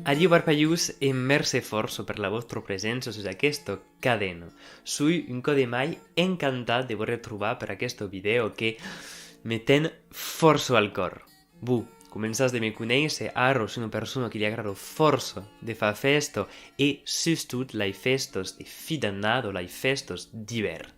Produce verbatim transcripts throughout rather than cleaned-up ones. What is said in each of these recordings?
Adiu parpalhons e mercé fòrça per la vòstra preséncia sus aquesta cadena. Soi un còp de mai encantat de vos retrobar per aquesta vidèo que me ten fòrça al còr. Vos començatz de me conéisser, ara soi una persona que li agrada fòrça de far fèsta e sustot lai fèstas de fin d'annada, lai fèstas d'ivèrn.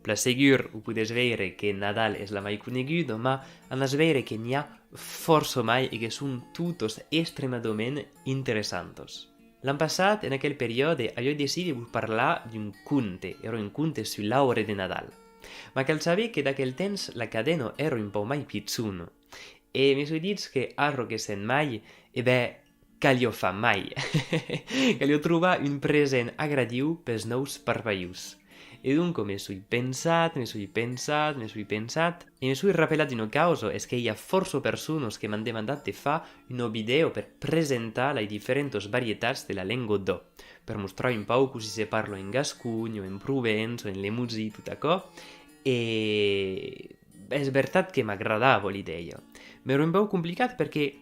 Plan segur, o podètz veire que Nadal es la mai coneguda, mas anatz veire que n'i a fòrça mai e que son totas extremadament interessantas. L'an passat, en aquel periòde, aviái decidit de vos parlar d'un conte, èra un conte sus l'aure de Nadal. Mas cal saber que d'aquel temps la cadena èra un pauc mai pichona. E me soi dit que ara que sèm mai, e ben, caliá far mai. Caliá trobar un present agradiu pels nòus parpalhons. E donc me soi pensat, me soi pensat, me soi pensat, e me soi rapelat d'una causa, es que i a fòrça personas que m'an demandat de far una vidèo per presentar lai diferentas varietats de la lenga d'òc, per mostrar un pauc cossí se parla en Gasconha, en Provença, en Lemosin, tot aquò. E es vertat que m'agradava l'idèia. M'èra un pauc complicat perque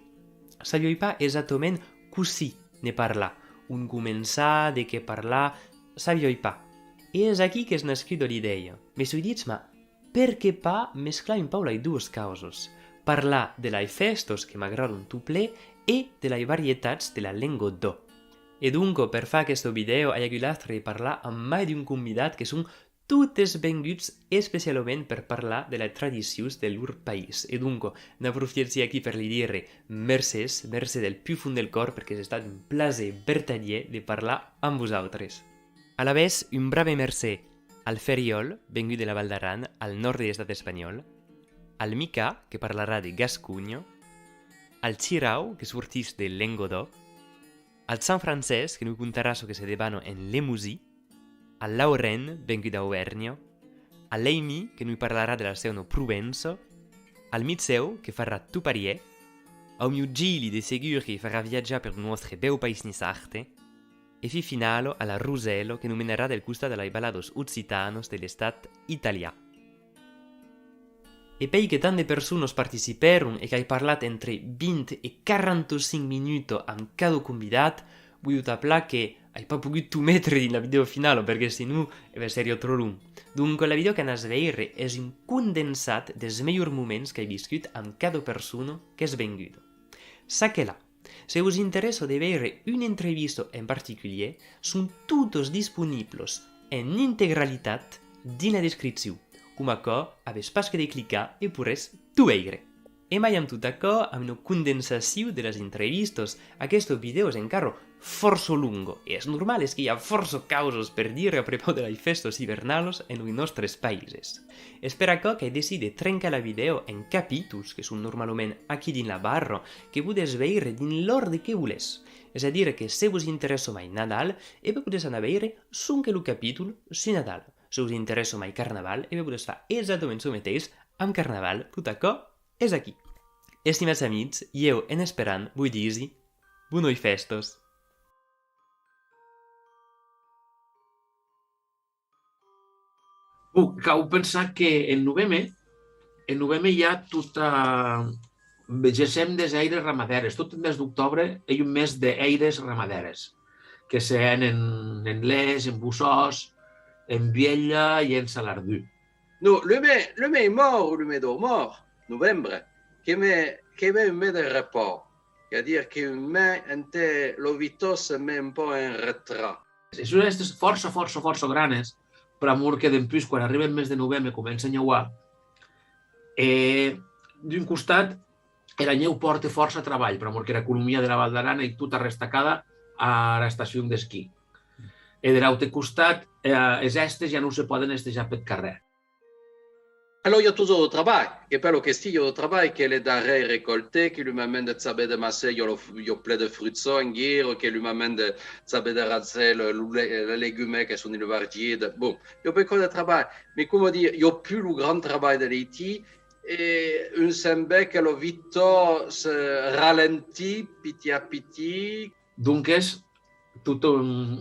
sabiái pas exactament cossí ne parlar, ont començar, de qué parlar, sabiái pas. E es aquí qu'es nascuda l'idèia. Me soi dit, mas perqué pas mesclar un pauc lai doas causas? Parlar de lai fèstas que m'agradan tot plen e de lai varietats de la lenga d'òc. E donc, per far aquesta vidèo, ai agut l'astre de parlar amb mai d'un convidat que son totes venguts especialament per parlar de las tradicions de lor país. E donc, n'aprofièchi aquí per li dire mercés, mercé del pus fons del còr, perque es estat un plaser vertadièr de parlar amb vosautres. Alavetz, un brave mercé al Ferriòl, vengut de la Val d'Aran, al nòrd de l'estat espanhòl, al Mica, que parlarà de Gasconha, al Chirau, que sortís de Lengadòc, al Joan Francés, que nos contarà çò que se debana en Lemosin, al Lauren, vengut d'Auvèrnha, a l'Amy, que nos parlarà de la seuna Provença, al Michèu, que farà tot parièr, au mieu Gili, de segur, que farà viatjar per lo nòstre bèu país niçard, e fin finala a la Rosèla, que nos menarà del costat de las valadas occitanas de l'estat italian. E puèi que tant de personas participèron e qu'ai parlat entre vint e quaranta-cinc minutas amb cada convidat, vos deu aplar que ai pas pogut tot metre dins la vidèo finala, perque senon, e ben, seriá tròp long. Donc, la vidèo qu'anatz veire es un condensat dels melhors moments qu'ai viscut amb cada persona qu'es venguda. Çaquelà, se vos interessa de veire una entrevista en particulièr, son totas disponiblas en integralitat dins la descripcion. Coma aquò, avètz pas que de clicar e poiretz tot veire. E mai amb tot aquò, amb una condensacion de las entrevistas, aquesta vidèo es encara fòrça longa. E es normal, es que i a fòrça causas per dire a prepaus de las fèstas ivernalas en los nòstres païses. Es per aquò qu'ai decidit de trencar la vidèo en capítols, que son normalament aquí dins la barra, que podètz veire dins l'òrdre que volètz. Es a dire que se vos interessa mai Nadal, e ben podètz anar veire sonque lo capítol sus Nadal. Se vos interessa mai Carnaval, e ben podètz far exactament çò meteis amb Carnaval, tot aquò es aquí. Estimats amics, ieu, en esperant, vos disi bonas fèstas! Bon, cau pensar que en noveme, en noveme i a tota, gessem des hèires ramadères. Tot eth mes d'octòbre ei un mes de hèires ramadères, que se hèn en, en Les, en Bossòst, en Vielha e en Salardú. Non, lo mes, lo mes mòrt o lo mes d'aus mòrts, novembre, que me, que me un mes de repòs, qu'es a dire que un mes ente la vita se met un pauc en retrat. E son hèstes fòrça, fòrça, fòrça granes, pr'amor que dempús, quan arribe eth mes de noveme, comença a neuar, e d'un costat, era nhèu pòrte fòrça trabalh, pr'amor qu'era economia dera Val d'Aran ei tota restacada ara estacion d'esquí. E der aute costat, eh, es hèstes ja non se pòden hestejar peth carrèr. Alòrs, i a totjorn de trabalh. Que per lo qu'estiga de trabalh, que le darrèr recòlte, que lo moment de saber de massèr, i a lo, i a plen de fruchons en guira, que lo moment de saber de raser lo, lo le-, le legume que son dins lo bargier. Bon, i a plen de trabalh. Mes coma dire, i a pus lo grand trabalh de l'Haití, e un sent ben que la vita se ralentit pitit a pitit. Donques, tot,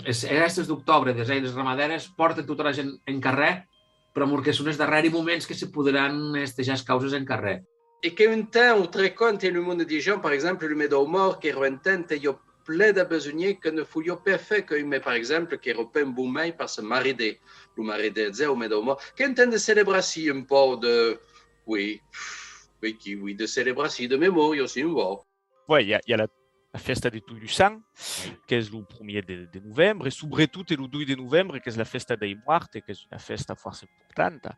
es, es hèstes d'octòbre des hèires ramadères pòrten tota la gent en carrèr, pr'amor que son es darrèri moments que se poderàn hestejar es causes en carrèr. E qu'ei un temps autre còp ente lo monde, disam, per exemple, lo mes d'aus mòrts, qu'èra un temps ente i a, plen de besonhèr que ne foliá pas fèr qu'un mes, per exemple, qu'èra pas un bon mes per se maridar. Lo maridar es au mes dau mòrt. Qu'entend de celebracion un pauc de, oui, oui, qui, oui, de celebracion, de memòria, si un vòu. Ouais, i a, i a la, la fèsta de Toi los Sants, qu'es lo premier de, de novembre, e subretot e lo doi de novembre, qu'es la fèsta dei mòrts, qu'es una fèsta fòrça importanta,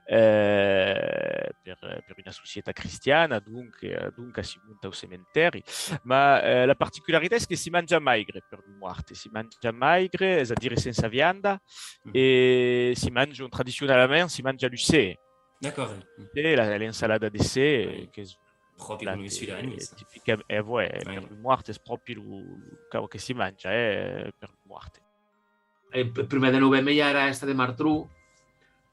eh, per, per una societat cristiana, donc, eh, donc, si monta au cementèri. Ma, eh, la particularitat es que si manja maigre per lo mòrt, si manja maigre, es a dire sensa vianda, e si manja, tradicionalament, si manja lo ser. D'accord. E la, l'ensalada de ser, qu'es pròpi plat, com un sud-, eh, tipic, eh, ouais, per lo mòrt es pròpi lo, lo cau que si manja, eh, per lo mòrt. E p-, prumèr de novembre i a era hèsta de Martron,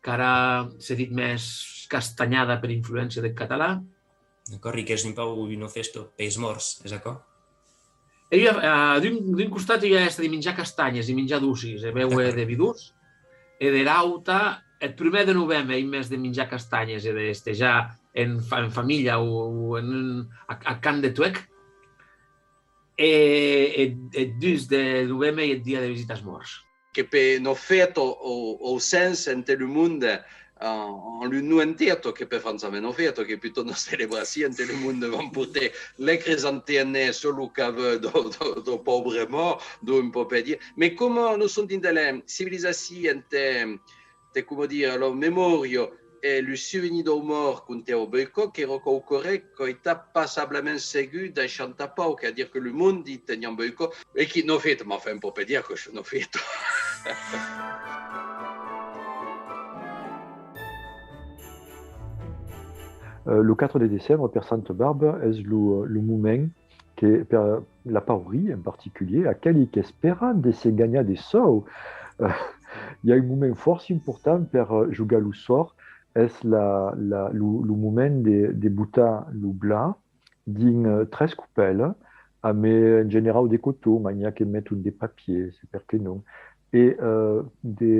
qu'ara se ditz mès castanhada per influéncia deth catalan. D'acòrd, e qu'es un pauc una fèsta peis mòrts, es aquò? E ua, eh, d'un, d'un costat, ua hèsta de minjar castanhes, de minjar docis, e béuer de vidons, e de l'auta, eth prumèr de novembre, ei mès de minjar castanhes e d'estejar en fa-, en familha o, o en un, a, a camp de tuec, e, e, eth dus de novembre ei eth dia de visitas mòrts. Que per una fèsta au, au sens ente lo monde, en, en lo non entier, que per franchament una fèsta, que plutôt una celebracion ente lo monde van portar las crisantèmas sus lo cavèu dau, dau, dau paubre mòrt, donc un pauc per dire. Mas coma nos som dins de la civilizacion ente, ente, coma dire, la memòria e lo sovenir dau mòrt comptèu au boicòt, qu'èra quauqua ren qu'èra passablement segur, daissant a pauc, qu'es a dire que lo monde i teniá un boicòt, e qui n'an fèt, mas enfin, un pauc per dire que n'an fèt. Euh, lo quatre de decembre, per Santa Barba, es lo, lo moment que per la Paurée en particulièr, aqueli qu'espèran de se ganhar de sòus, eh, i a un moment fòrça important per, eh, jogar lo sòrt, es la, la, lo, lo moment de, de botar lo blat dins, eh, tres copèlas, amb, eh, en generau de coton, mas n'i a que meton de papièr, se perqué non. E, eh, de,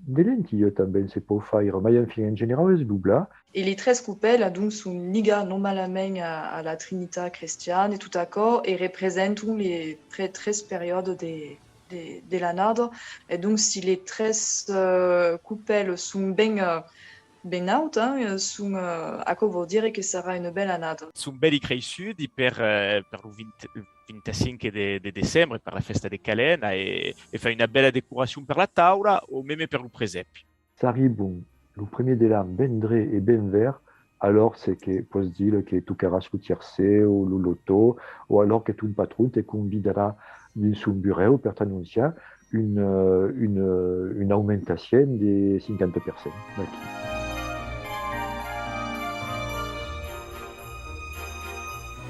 de lentilhas tanben se pòu faire, mas enfin, en generau es lo blat. E li tres copèlas, donc, son ligadas normalament a, a la Trinitat crestiana e tot aquò, e representan li tre-, tres periòdes de, de, de l'annada. E donc, si li tres, eh, copèlas son ben, eh, ben nautas, eh, son, eh, aquò vòu dire que serà una bèla annada. Son bèli creissudi per, eh, per lo vint, vint-e-cinc de, de decembre, per la fèsta de Calena, e, e far una bèla decoracion per la taula, o meme per lo presèpi. S'arribon lo premier de l'an ben drech e ben verd, alòrs se que pòs dire que tocaràs lo tiercèr o lo lotò, o alòrs que ton patron te convidarà dins son burèu per t'anonciar un, eh, un, eh, una aumentacion de cinquanta per cent. Vaquí.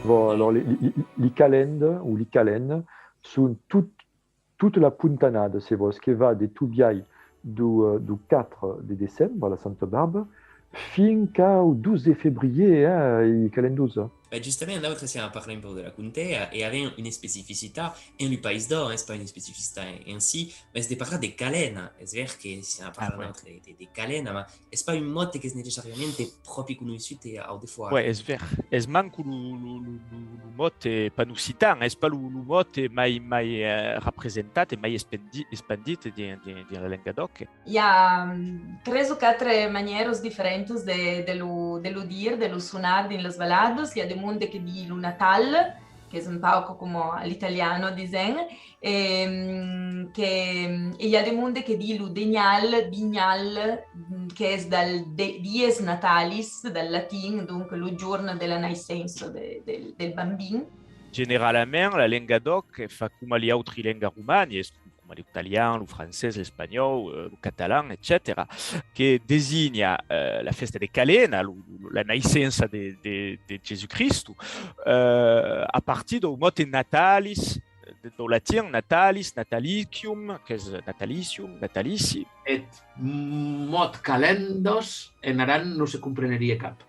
Bon, alòrs, li, li, li, li calendas o li calendas son tot tota la pontanada, se vòs, que va de tot biais dau, eh, dau quatre de decembre, la Santa Barba, fin qu'au dos de febrièr, eh, i calendas. Ben, justament, l'autre siam a parlar un pauc de la Contea, e avèm una especificitat en lo País d'Òc, es pas una especificitat en, en si, mas de parlar de Calena. Es ver que siam a parlar, ah, ouais, de, de, de Calena, mas es pas un mòt qu'es necessàriament pròpi conoissut e au defòra. Ouais, es ver. Es manco lo, lo, lo, lo, lo mòt, eh, panoccitan, es pas lo, lo mòt, eh, mai, mai, eh, representat e mai espandi-, espandit dins, dins, dins la lenga d'òc. I a, mm, tres o quatre manièras diferentas de, de lo, de lo dire, de lo sonar dins las valadas. I a de monde que di lo Natal, qu'es un pauc coma l'italiano, disèm, e, mm, que, mm, e i a de monde que di lo Degnal, Dignal, mm, qu'es dal de-, dies natalis, dal latin, donc lo jorn de la naissença de, del, del bambin. Generalament, la lenga d'òc fa coma li autri lengas romanas, es coma lo talian, lo francés, l'espanhòu, eh, lo catalan, etcetèra, que designa, eh, la fèsta de Calena, lo, lo, la naissença de, de, de Gesù Cristo, eh, a partir dau mòt natalis, de, dau latin natalis, natalicium, qu'es natalicium, natalici. Eth mòt calendas en Aran non se comprenerie cap.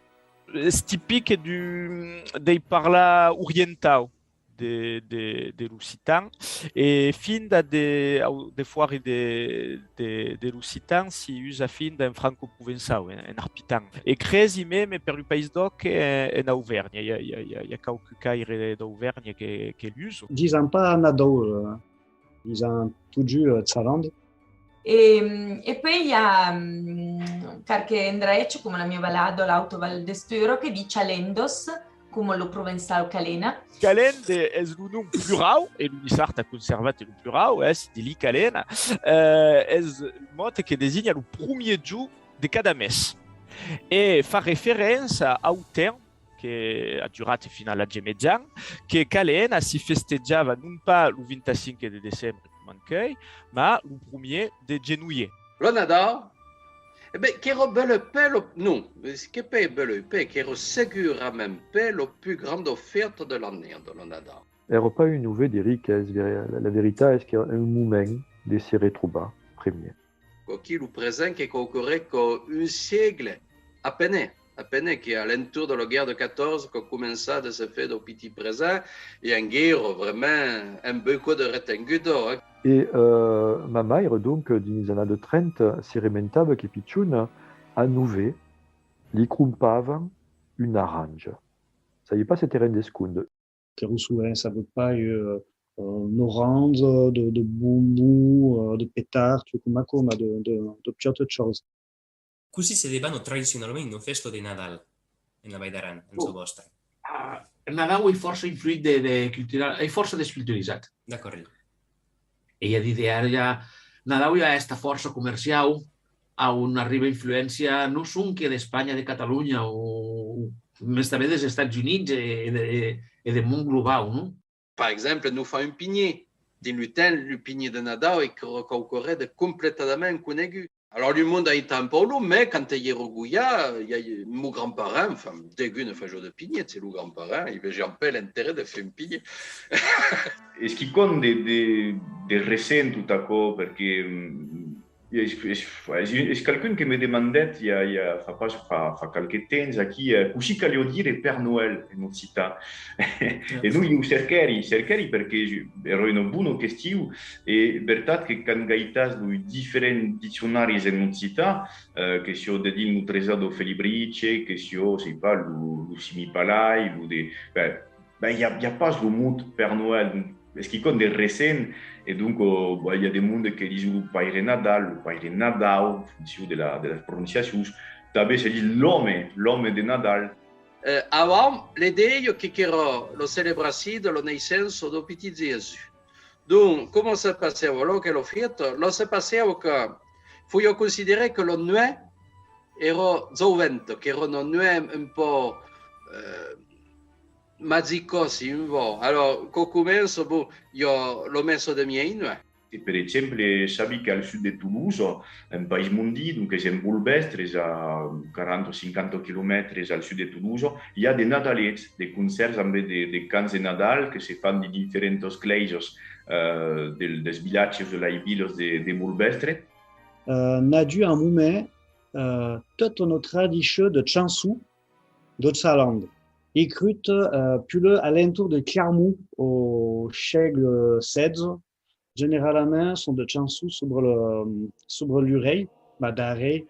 Es tipic du, dei parlar orientau. de, de, de l'occitan, e finda de, au, defòra de, de, de l'occitan, si usa finda en francoprovençau, en, en arpitan. E cresi meme per lo País d'Òc, en, en Auvèrnha, i a, i a, i a, i a quauque caire d'Auvèrnha que, que l'usa. Dison pas Nadau, euh, dison totjorn, euh, Chalande. E, e puèi i a, mm, qualque endrech, coma la mia valada, l'Auta Val d'Estura, que ditz Chalendos, coma lo provençau Calena. Calende es lo nom plurau, e lo niçard a conservat lo plurau, eh, si de li Calena, eh, es lo mot que designa lo promier jorn de cada mes. E fa referéncia au temps que a durat fin a l'Atge Mejan, que Calena si festejava non pas lo vint-e-cinc de decembre, coma encuei, mas lo promier de genoier. Lo Nadau, e ben, qu'èra bèlèu pas lo, non, que pas bèlèu pas, qu'èra segurament pas lo pus granda fièsta de l'annada, lo Nadau. Èra pas un nove de riquesa, la, la veritat es qu'èra un moment de se retrobar, primièr. Quò-quí, lo present, que quauquarren quò un sègle, a pene, a pene, que a l'entorn de la guèrra de catorze, quò comença de se far dau pitit present, e anguera, vraiment, un beucòp de retenguda, eh. E, euh, ma maire, donc, dins las annadas trenta, se rementava que pichona, a nove, li crompavan un aranja. Sabiá pas se te rendes compte. Qu'èra sovent, sabe pas, euh, euh, un orange, de, de bonbon, euh, de petards, coma, coma, de, de, de pichòtas chausas. Cossí se debana tradicionalament una fèsta de Nadal en la Vai d'Aran, en çò vòstre? Ah, Nadau ei fòrça influït de, de cultural, ei fòrça desculturizat. D'acòrd. Ei a díder, ara ja, Nadau ja està fòrça comerciau, a on arriba influéncia non sonque d'Espanha, de Catalonha, o, mès tanben dels Estats Units e, e de, e de mond globau, non? Per exemple, nos fam un pinhièr. Dins lo temps, lo pinhièr de Nadau ei quauquarren de completament conegut. Alòrs, lo mond a un temps pauc long, mès quand ei èra goiat, i a, mon grand-parent, enfin, degun ne fasiá de pinhièr, se lo grand-parent, i vesiá pas l'interès de far un pinhièr. Es quicòm de, de, de recent tot aquò, perque, mm, es, es, es, es qualqu'un que me demandèt, i a, i a, fa pas, fa, fa qualque temps, aquí, eh, cossí caliá dire Père Noël en occitan. E non, ieu cerquèri, cerquèri, perque èra una bona question, e vertat que quand gaitas los diferents diccionaris en occitan, eh, que siá dedins lo Tresau dau Felibritge, que siá, sai pas, lo, lo Simipalai, lo de, ben, ben, i a, i a pas lo mot Père Noël, donc, es quicòm de recent, e donc, eh, ben, i a de monde que dison lo Paire Nadal, lo Paire Nadau, en foncion de la, de las prononciacions, tanben se ditz l'òme, l'òme de Nadal. Eh, avant, le dia que qu'èra la celebracion de la naissença dau pitit Jèsus. Donc, coma se passava la, aquela fièsta? La se passava que faliá considerar que la nuèch èra joventa, qu'èra una nuèch un pauc, eh, magica, si un vòu. Alòrs, quò comença, bon, i a la messa de mièjanuèch. E, per exemple, sabi qu'al sud de Tolosa, en País Mondin, donc es en Bolvèstre, es a quaranta o cinquanta quilomètres al sud de Tolosa, i a de nadalets, de concèrts ambe de, de cants de Nadal que se fan dins diferentas glèisas, eh, del, dels vilatges, de las vilas de, de Bolvèstre. Euh, n'a dut un moment, euh, tota una tradicion de chançons de Chalande, escritas, euh, puslèu a l'entorn de Clermont au sègle setze. Generalament, son de chançons sobre le, sobre lo rei, mas d'un rei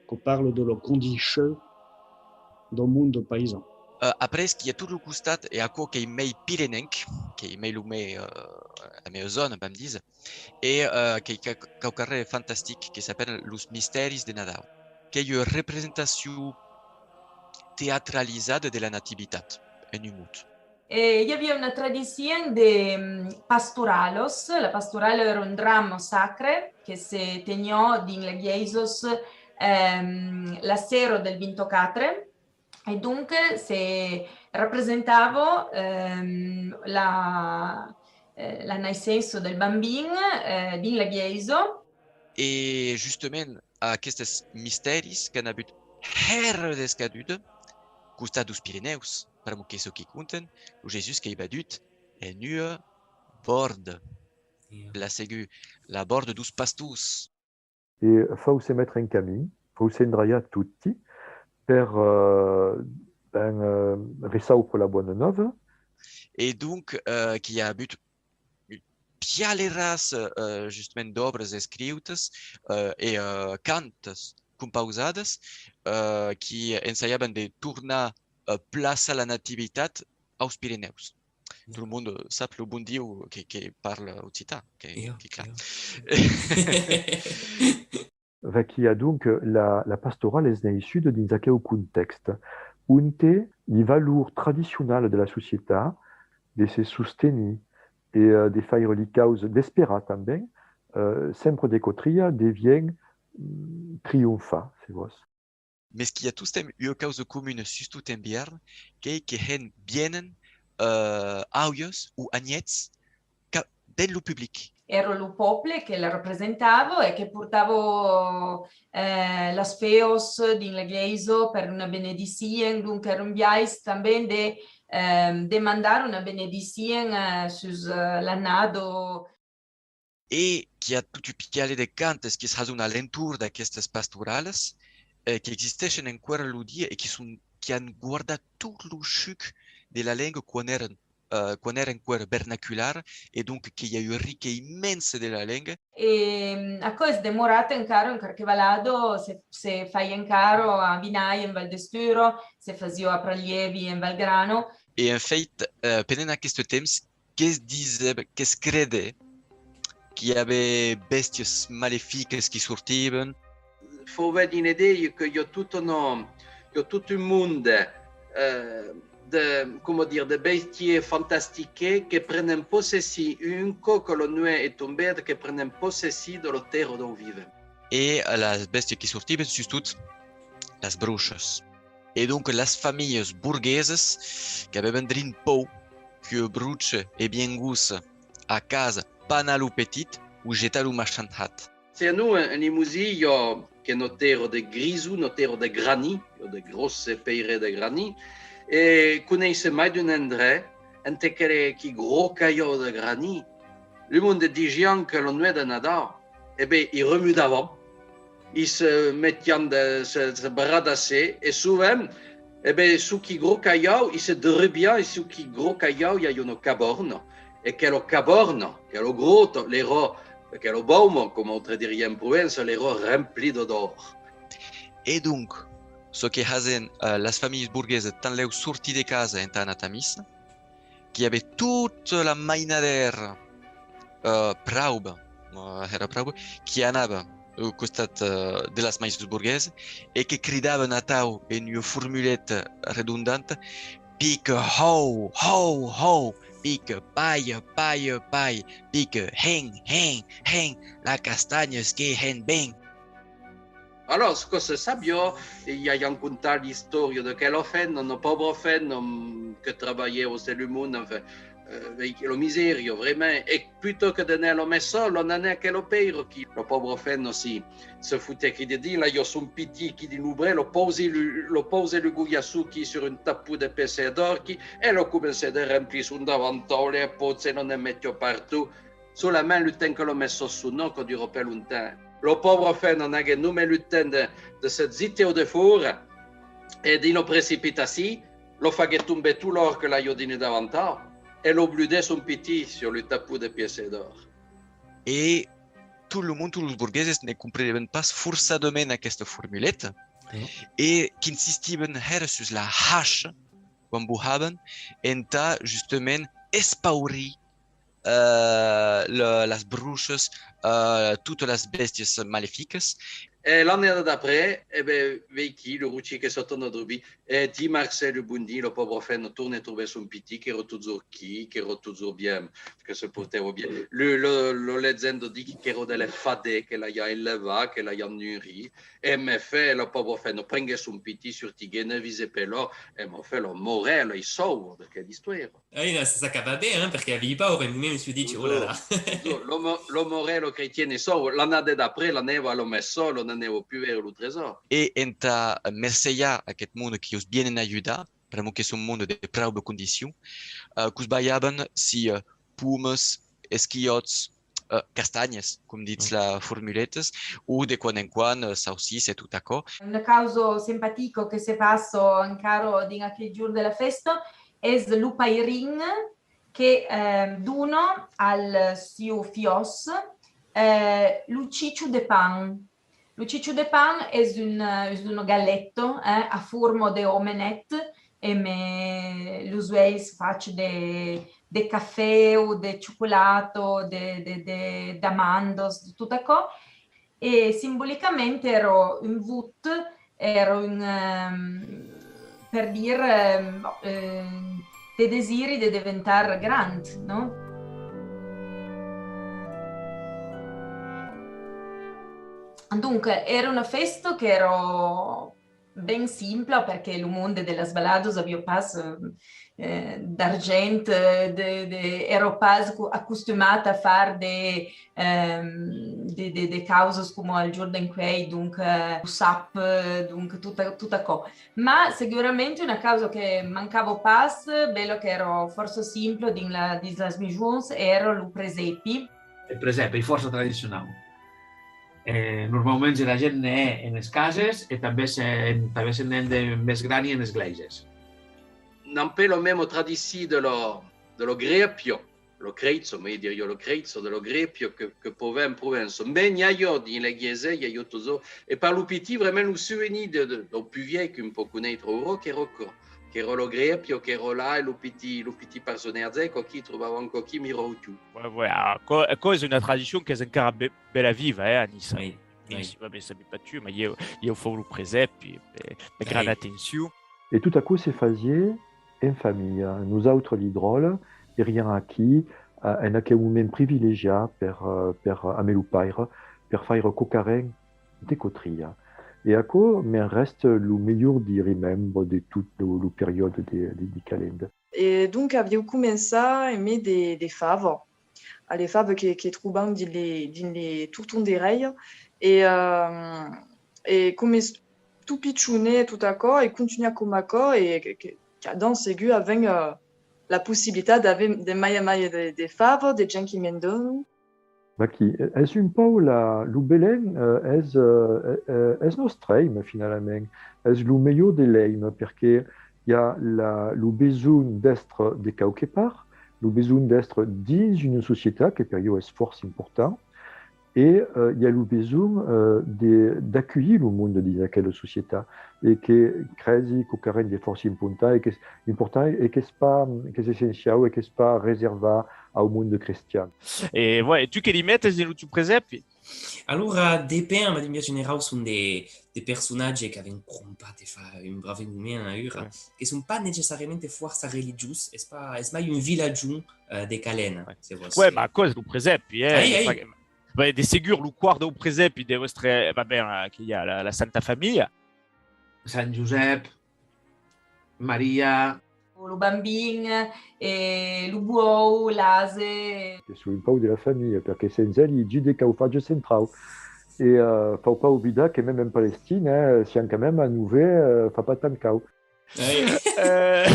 que parla de la condicion dau monde paisan. Euh, après, qu'i a tot lo costat, e aquò qu'ei mei pirenenc, qu'ei mei lo me, euh, la mea zòna, vam díser, e, euh, qu'ei quau-, quauquarren de fantastic, que s'apèra los mistèris de Nadau. Qu'ei ua representacion teatralizada de la Nativitat, en un mot. E i aviá una tradicion de, mm, pastoralas. La pastorala èra un drama sacre que se teniá dins las glèisas, ehm, la sera del vint-e-quatre, e donc se representava, ehm, la, eh, la naissença del bambin, eh, dins la glèisa. E justament, aquestes mistèris qu'an avut hèra d'escaduda, costat deus Pirenèus, pr'amor que çò qui conten, lo Jèsus qu'ei vadut en ua bòrda. L'a segut la bòrda deus pastors. E fau se metre en camin, fau s'endraiar toti per, eh, ben, eh, reçaupre la bona nòva, E donc, eh, qu'i a avut pialeras, eh, justament d'òbras escriutas, eh, e, eh, cantas compausadas, eh, qui ensajavan de tornar, eh, plaçar la nativitat aus Pirenèus. Tot lo monde sap lo bon Dieu que, que parla occitan, que, que clar. Vaquí, adonc, la, la pastorala es naissuda dins aqueu contèxt, onte li valors tradicionalas de la societat, de se sostenir e, eh, de faire li causas, d'esperar tanben, eh, sempre de cotria, devien, mm, trionfar, se vòs. Mes qu'i a tostemps ua causa comuna, sustot en Biarn, qu'ei que hèn vienen, eh, aulhas o anhèths ca-, dens lo public. Èra lo pòble que la representava e que portava, eh, las fèas dins la glèisa per una benedicien, donc èra un biais tanben de, eh, demandar una benedicien, eh, sus, eh, l'annada. E qu'i a tot un pialet de cantes qui's hason a l'entorn d'aquestas pastoralas, eh, qu'existeishen enqüèra lo dia e qui son, qui an guardat tot lo chuc de la lenga quan èran, eh, quan èra enqüèra vernacular, e donc que i a ua rica immensa de la lenga. E, mm, aquò es demorat encara en qualque valada, se, se fai encara a Vinai en Val d'Estura, se fasiá a Pralievi en Val Grana. E en fèit, eh, pendent aqueste temps, que's disè, que's credè qu'i avè bèstias maleficas qui sortivan. Fau ben dins l'idèia que i a tot un, i a tot un monde, eh, de, coma dire, de bèstias fantastiques que prenen possession, un còp que la nuech es tombada, que prenen possession de la tèrra dau vivent. E las bèstias qui sortivan, sustot las brochas. E donc las familhas borguesas qu'avèvan drin paur qu'ua brocha e viengussa a casa panar lo petit o jetar lo machanhat. Se a nos, en, en Lemosin, i a, qu'es una tèrra de grison, una tèrra de granit, i a de gròsses pèiras de granit, e coneisse mai d'un endrech ente que, qui gròs calhaus de granit, lo monde disián que la nuech de Nadau, e ben, i remudavan, i se metián de se, se bradassar, e sovent, e ben, sus qui gròs calhaus, i se derrubián, e sus qui gròs calhaus, i a una cabòrna, e quela cabòrna, quela gròta, l'èra, quela bauma, coma autres dirián en Provença, l'èra remplida d'òr. E donc, çò que hasèn, eh, las familhas borguesas tanlèu sortir de casa entà anar a missa, qu'i avè tota la mainadèra, eh, prauba, eh, èra prauba, qui anava au costat, eh, de las maisons borguesas e que cridavan atau en ua formuleta redondanta: «Pica hòu, hòu, hòu, pica palha, palha, palha, pica hen, hen, hen, la castanha es que hen ben.» Alòrs, quò se sabiá, e i a, i an contat l'istòria d'aquela femna, una paubra femna, mm, que trabalhèva sus lo mond, enfin, eh, vei-, la misèria, vraiment, e plutôt que d'anar a la messa, l'an anat a aquela pèira, qui, la paubra femna, si, se fotè aquí dedins, la, i a son pitit aquí dins lo brèç, la pausè lo, la pausè lo golhassó aquí sur un tapon de pèissers d'òrqui, e la comencè de remplir son davantau, las pòchas, e la ne metiá pertot. Solament lo temps que la messa sona, quò dura pas longtemps. La paubra femna n'aguè nonmàs lo temps de, de se gitar au defòra, e dins la precipitacion, la faguè tombar tot l'òr que l'aviá dins lo davantau, e la bludè son pitit sur lo tapon de pèissers d'òrqui. E tot lo mond, tots los borgueses ne comprenèvan pas forçadament aquesta formuleta, e qu'insistivan hèra sus la hacha, quan bohavan, entà justament espaurir, eh, la, las brochas, eh, totas las bèstias maleficas. E l'annada d'après, e ben, veiquí, lo rochir que se torna drobir, e dimars, lo bon dia, la paubra femna torna trobar son pitit, qu'èra totjorn quí, qu'èra totjorn bien, que se portèva bien. Lo, lo, la legenda ditz qu'èra de las fadas que l'avián elevat, que l'avián nurit, e en efèt, la paubra femna prenguè son pitit, sortiguè, ne visè pas l'òr, e en efèt, la morèla es sauva d'aquela istòria. Ah oui, là, ça, ça acaba bien, hein, perque aviái paur, e mème, me suis dit, oh là là. Totjorn, totjorn. La mo-, la morèla crestiana es sauva. L'annada d'après, l'anava a la messa, la n'anava pus veire lo tresòr. E entà mercejar aqueth monde qui'us vienen ajudar, pr'amor que son monde de prauba condicion, eh, que'us balhavan si, eh, pomas, esquiòts, eh, castanhas, com ditz la formuleta, o de quan en quan, eh, saucís e tot aquò. Una causa simpatica que se passa encara dins aquel jorn de la fèsta es lo pairin que, eh, dona al sieu fiòs, eh, lo chicho de pan. Lo chicho de pan es un, es una galeta, eh, a forma de omelet, emé los uèis fach de, de cafè o de chocolata, de, de, de, d'amandas, de tot aquò. E simbolicament èra un vot, èra un, ehm, per dire, ehm, ehm, te desiri de deventar grand, no? Donc, èra una fèsta qu'èra ben simpla, perque lo monde de las valadas aviá pas, eh, eh, d'argent, eh, de, de, èra pas acu-, acostumat a far de, ehm, de, de, de causas coma al jorn d'encuèi, donc, eh, lo sap, eh, donc tot a-, tot aquò. Ma segurament una causa que mancava pas, bèla qu'èra fòrça simpla dins la, dins las mejons, èra lo presèpi. Eth presèpi ei fòrça tradicionau. Eh, normaument, era gent ne hè enes cases e tanben se, tanben se n'hèn de mès grani enes glèises. N'an pas la mèma tradicion de la, de la grèpia, lo crèitzo, me diria lo crèitzo, de la grèpia que, que pòt aver en Provença. Mès n'i a, dins la glèisa, i a totjorn. E per lo pitit, vraiment, lo sovenir de, de, dau pus vielh qu'un pòt conéisser aura, qu'èra aquò, qu'èra la grèpia, qu'èra là, e lo pitit, lo pitit personatge, quò aquí, trobava quò aquí mirautiu. Ouais, ouais, aquò, aquò es una tradicion qu'es encara be-, bèla viva, eh, a Niça. Oui, oui. Niça, va ben, sabi pas tu, ma ieu, ieu fau lo presèpi, e, e gran atencion. E tot aquò se fasiá en familha. Nosautres, li dròlles, eriam aquí, eh, en aqueu moment privilegiat per, eh, per, amé lo paire, per faire quauquarren de cotria. E aquò me'n rèsta lo melhor di remembre de tot lo, lo periòde de, de, de Calenda. E donc aviáu començat emé de, de favas, a le favas que, que trobam dins le, dins le torton de rei. E, eh, e coma es tot pichonet, tot aquò, e contunhar coma aquò, e que, que, que, donc, segur, avèm, eh, la possibilitat d'aver de mai en mai de, de favas, de gents qui me'n donan. Vaquí, es un pauc la, lo Belèn, eh, es, eh, eh, es nòstre èime, finalament. Es lo melhor de l'èime, perque i a la, lo besonh d'èstre de quauque part, lo besonh d'èstre dins una societat, que per ieu es fòrça important, e, eh, i a lo besonh, eh, de, d'aculhir lo monde dins aquela societat, e que cresi quauquarren de fòrça important, e qu'es important, e qu'es pas, qu'es essenciau, e qu'es pas reservat au monde crestian. E, ouais, e tu que li metes dins lo tiu presèpi? Alora, depend, mas dins biais generau son de, de personatges qu'avèm crompat e fa un brave moment aüra, que son pas necessàriament fòrça religiós, es pas, es mai un vilatjon, eh, de Calenda, se vòs. Ouais, ma aquò es lo presèpi, eh. Ai, ai. Pas, ben, de segur, lo còr dau presèpi deu èstre, va ben, eh, que i a la, la Santa Familha. Sant Josèp, Maria. Lo Bambin, e lo Buòu, l'ase. Que son un pauc de la familha, perque sens eli, ges de caufatge centrau. E, eh, fau pas oblidar que mème en Palestina, eh, siam quand même a novè, eh, fa pas tant caud. Ai. Eh,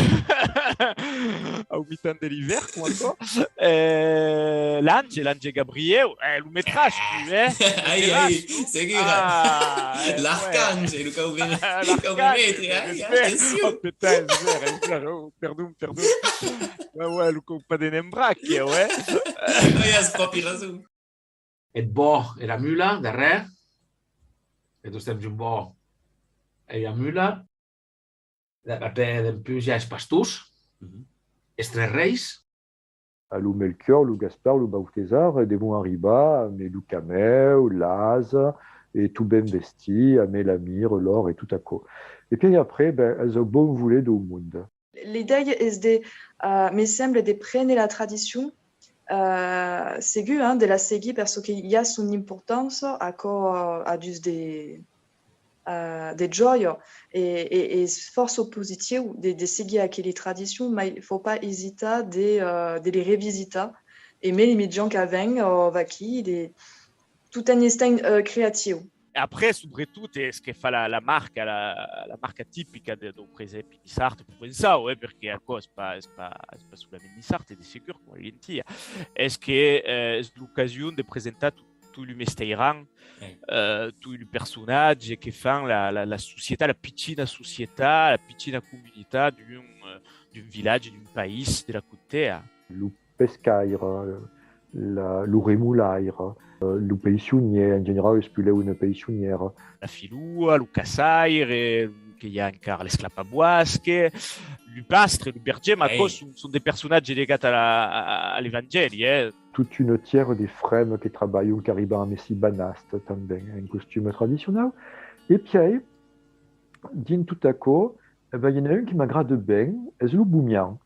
au mitan de l'ivèrn, coma aquò. Eh, l'ange, l'ange Gabrièu, eh, lo metràs, tu, eh? Ai, ai, segur. Ah, eh, l'arcange, lo cau ben, cau ben metre, ai, atencion. Oh, putain, es ver, es ver, oh, perdon, perdon. Ouais, ouais, lo cau pas denembrà'c, ouais. Ai, as pròpi rason. Eth bò, era mula, darrèr. E tostemps un bò e ua mula. Après, dempús, i a es pastors, es tres reis. A lo Melchior, lo Gaspar, lo Bautesar, e devon arribar amé lo camèu, l'ase, e tot ben vestit, amé la mirra, l'òr e tot aquò. E pièi après, ben, es au bon voler dau monde. L'idèia es de, eh, me sembla, de prene la tradicion, eh, segur, hein, de la seguir, per çò que i a son importança, aquò, eh, a dus de, eh, de jòia, e, e, e es fòrça positiu de, de seguir aqueli tradicions, mai fau pas esitar de, eh, de li revisitar, emé li mitjans qu'avèm, o vaquí, de, tot en estent, eh, creatiu. E après, subretot, es que fa la, la marca, la, la marca tipica de, dau presèpi niçard e provençau, eh, perque aquò es pas, es pas, es pas solament niçard, e de segur, coma lentilha. Es que, eh, es l'ocasion de presentar tot, tot lo mesteirant, eh, tot lo personatge que fan la, la, la societat, la pichina societat, la pichina comunitat d'un, d'un vilatge, d'un país de la Cotea. Lo pescaire, la, lo remolaire, eh, lo peissonièr, en generau es pulèu una peissonièra. La filua, lo caçaire, que i a encara l'esclapabòsque, lo pastre, lo berger, ma aquò son, son de personatges legats a, la, a, a l'Evangèli. Eh. Tota una tièra de fremas que trabalhan, qu'arriban amb si banastas tanben, en costuma tradicionau. E pièi, dins tot aquò, e ben, i en a un que m'agrada ben, es lo bomian,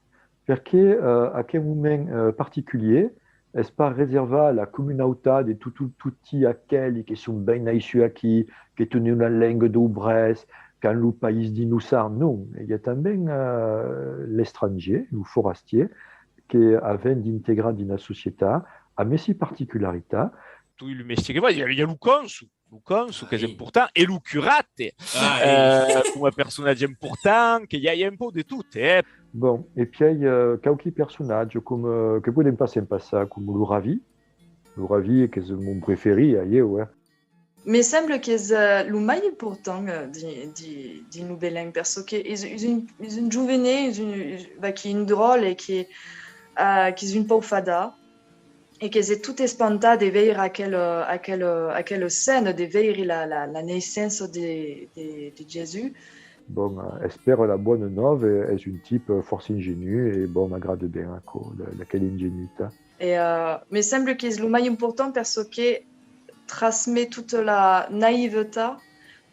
perque eh, aquel moment eh, particulièr es pas reservat a la comunautat de tot, tot, toti aqueli que son ben naissuts aquí, que tenon la lenga dau brèç, qu'an lo país dins lo sang, non, i a tanben eh, l'estrangièr, lo forastièr, que avèm d'integrar dins la societat, amb si particularitat. Tot lo mestièr que va, i a, i a lo cònsol, lo cònsol qu'es important, e lo curat, eh, coma personatge important, que i a, i a un pauc de tot, eh. Bon, e pièi eh, quauqui personatges com, eh, que podèm pas se'n passar, com lo ravi, lo ravi qu'es mon preferit a ieu, eh. Me sembla qu'es eh, lo mai important eh, di, di, dins lo Belèn, perçò que es, es, un, es un jovenet, es un, vaquí un dròlle que, eh, qu'es un pauc fadard, e que es tot espantat de veire aquel, aquel, aquela scèna, de veire la, la, la naissença de, de, de Jèsus. Bon, eh, espèra la bòna nòva, es un tipe fòrça ingenu e bon, m'agrada ben aquò, la, aquela ingenuitat. E eh, me sembla qu'es lo mai important perçò que trasmet tota la naivetat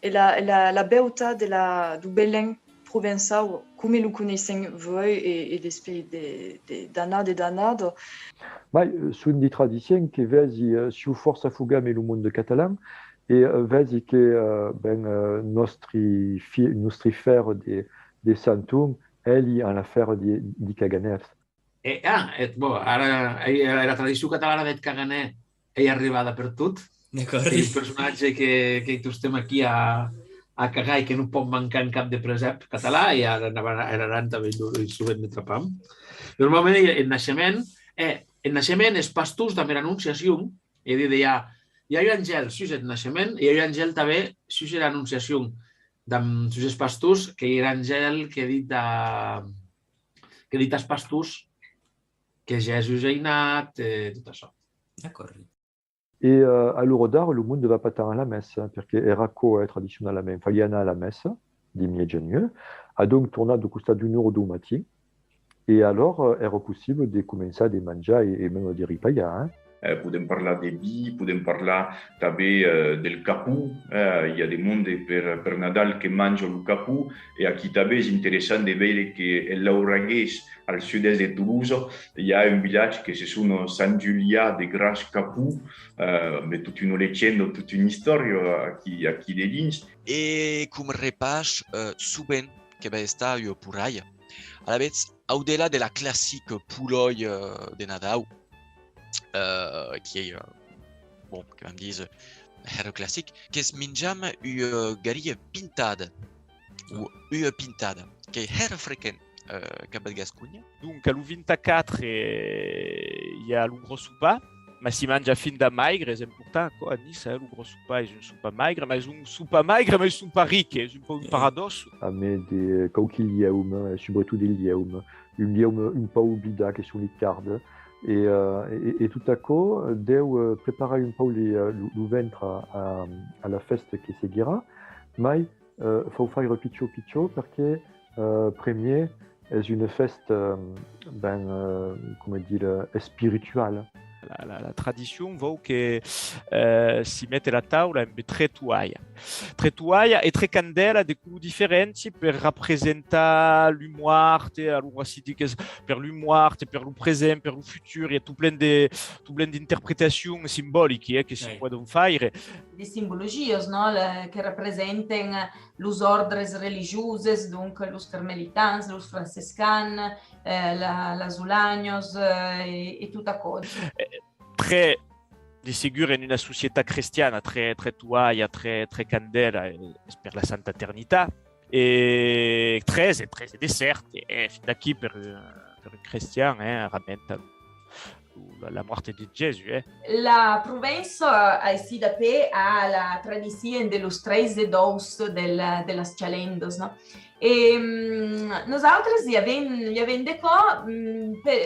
e la, e la, la beutat de la, du Belèn provençau, coma lo coneissèm uèi, e, e l'esperit de, de, d'annadas e d'annadas. Mai, eh, son de tradicion que vesi, eh, siáu fòrça afogat amb lo monde catalan, e eh, vesi que eh, ben, eh, nòstri, fi, nòstri fèr de, de Santon, eli an la fèra de, de Caganèr. E, ah, et, bon, ara, eh, la tradicion catalana deth caganèr ei arribada pertot. Ei un personatge que, que tostemp aquí a, a cagar e que non pòt mancar en cap de presèp català, e ara en Aran tanben lo, lo sovent ne trapam. Normalament, en naishement, eh, en naishement, es pastors damb era Anonciacion, e dire, i a, i a un angèl sus eth naishement, e i a un angèl tanben sus era Anonciacion, damb, sus es pastors, qu'ei er angèl que dit a, que dit as pastors que Jèsus ei nat, e tot açò. D'acòrdi. E eh, a l'ora d'ara, lo monde va pas tant a la messa, perque èra aquò eh, tradicionalament, faliá anar a la messa, de mièjanuech, adonc tornar dau costat d'una ora dau matin, e alòr eh, èra possible de començar de manjar e, e mème de ripalhar. Eh. Eh, podèm parlar de vin, podèm parlar tanben eh, del capon. Eh, i a de monde per, per Nadal que manja lo capon, e aquí tanben es interessant de veire que en Lauragués, al sud-èst de Tolosa, i a un vilatge que se sona Sant Julià de Gras Capon, eh, amb tota una legenda, tota una istòria aquí, aquí dedins. E com repàs, eh, sovent que va estar ua porralha. Alavetz, au delà de la classica polòia de Nadau, eh, qui ei, eh, bon, que vam díser, hèra classic, que's minjam ua garia pintada, o ua pintada, qu'ei hèra frequent, eh, cap eth Gasconha. Donc, a lo vint-a-quatre, eh, i a lo gròs sopar, mas si manja finda maigre, es important, aquò, a Niça, eh, lo gròs sopar es un sopar maigre, mas es un sopar maigre, mas es un sopar ric, es un pauc un paradòs. Amé de quauqui lièumes, eh, subretot de lièumes, un lièume un pauc oblidat que son li cardes, e, eh, e, e tot aquò deu eh, preparar un pauc li, eh, lo, lo ventre a, a, a la fèsta que seguirà, mai eh, fau faire pichon pichon perque eh, premier es una fèsta, eh, ben, eh, coma dire, espirituala. La, la, la tradicion vòu que eh, si mete la taula amb tres toalhas. Tres toalhas e tres candèlas de color diferenti per rapresentar lo mòrt, alora si diques per lo mòrt, per lo present, per lo futur, i a tot plen de, tot plen d'interpretacions simbolicas eh, que si pòdon faire. De simbologias, non? La, que representen los òrdres religioses, donc los carmelitans, los francescans, eh, la, las olanhas eh, e, e tot aquò. Eh, tre, de segur, en una societat crestiana, tre, tre toalha, tre, tre candela, eh, es per la Santa Ternitat. E tres, e tres, e de cèrt, e, e fin d'aquí per, per un crestian, eh, ramenta lo, la, la mòrt de Jèsus, eh. La Provença, aicí dapè, a la tradicion de los tretze dòus del, de las chalendas, non? E mm, nosautres i avèm, i avèm de cò, mm, per,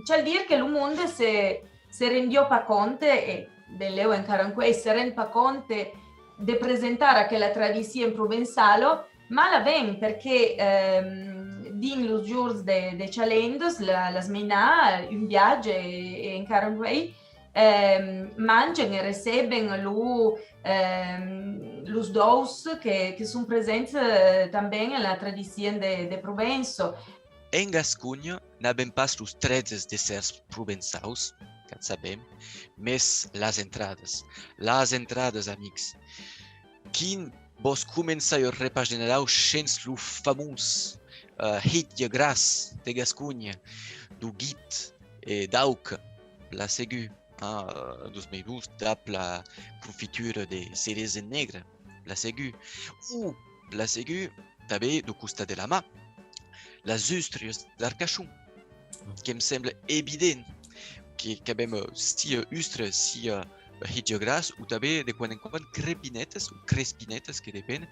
cal dire que lo monde se, se rendiá pas compte, e benlèu encara encuei se rend pas compte de presentar aquela tradicion provençala, mas la ven, perque ehm, dins los jorns de, de chalendas, la, las mainats, un viatge e, e encara uèi, ehm, mangen e receben lo, ehm, los dòus que, que son presents eh, tanben en la tradicion de, de Provença. En Gasconha n'avèm pas los tretze dessèrts provençaus, qu'at sabèm, mes las entradas. Las entradas, amics. Quin vòs començar un repais de Nadau shens lo famós eh, Hitge Gras de Gasconha, deu Guit e d'Auca, plan segur, hein, eh, dos mei bons dab la confitura de ceresa negra, plan segur. O, plan segur, tanben deu costat de la mar, las ustrias d'Arcachon, que'm sembla evident que, qu'avèm eh, sia ustra, sia eh, hitge gras, o tanben de quan en quan crepinetas, o crespinetas, que depen,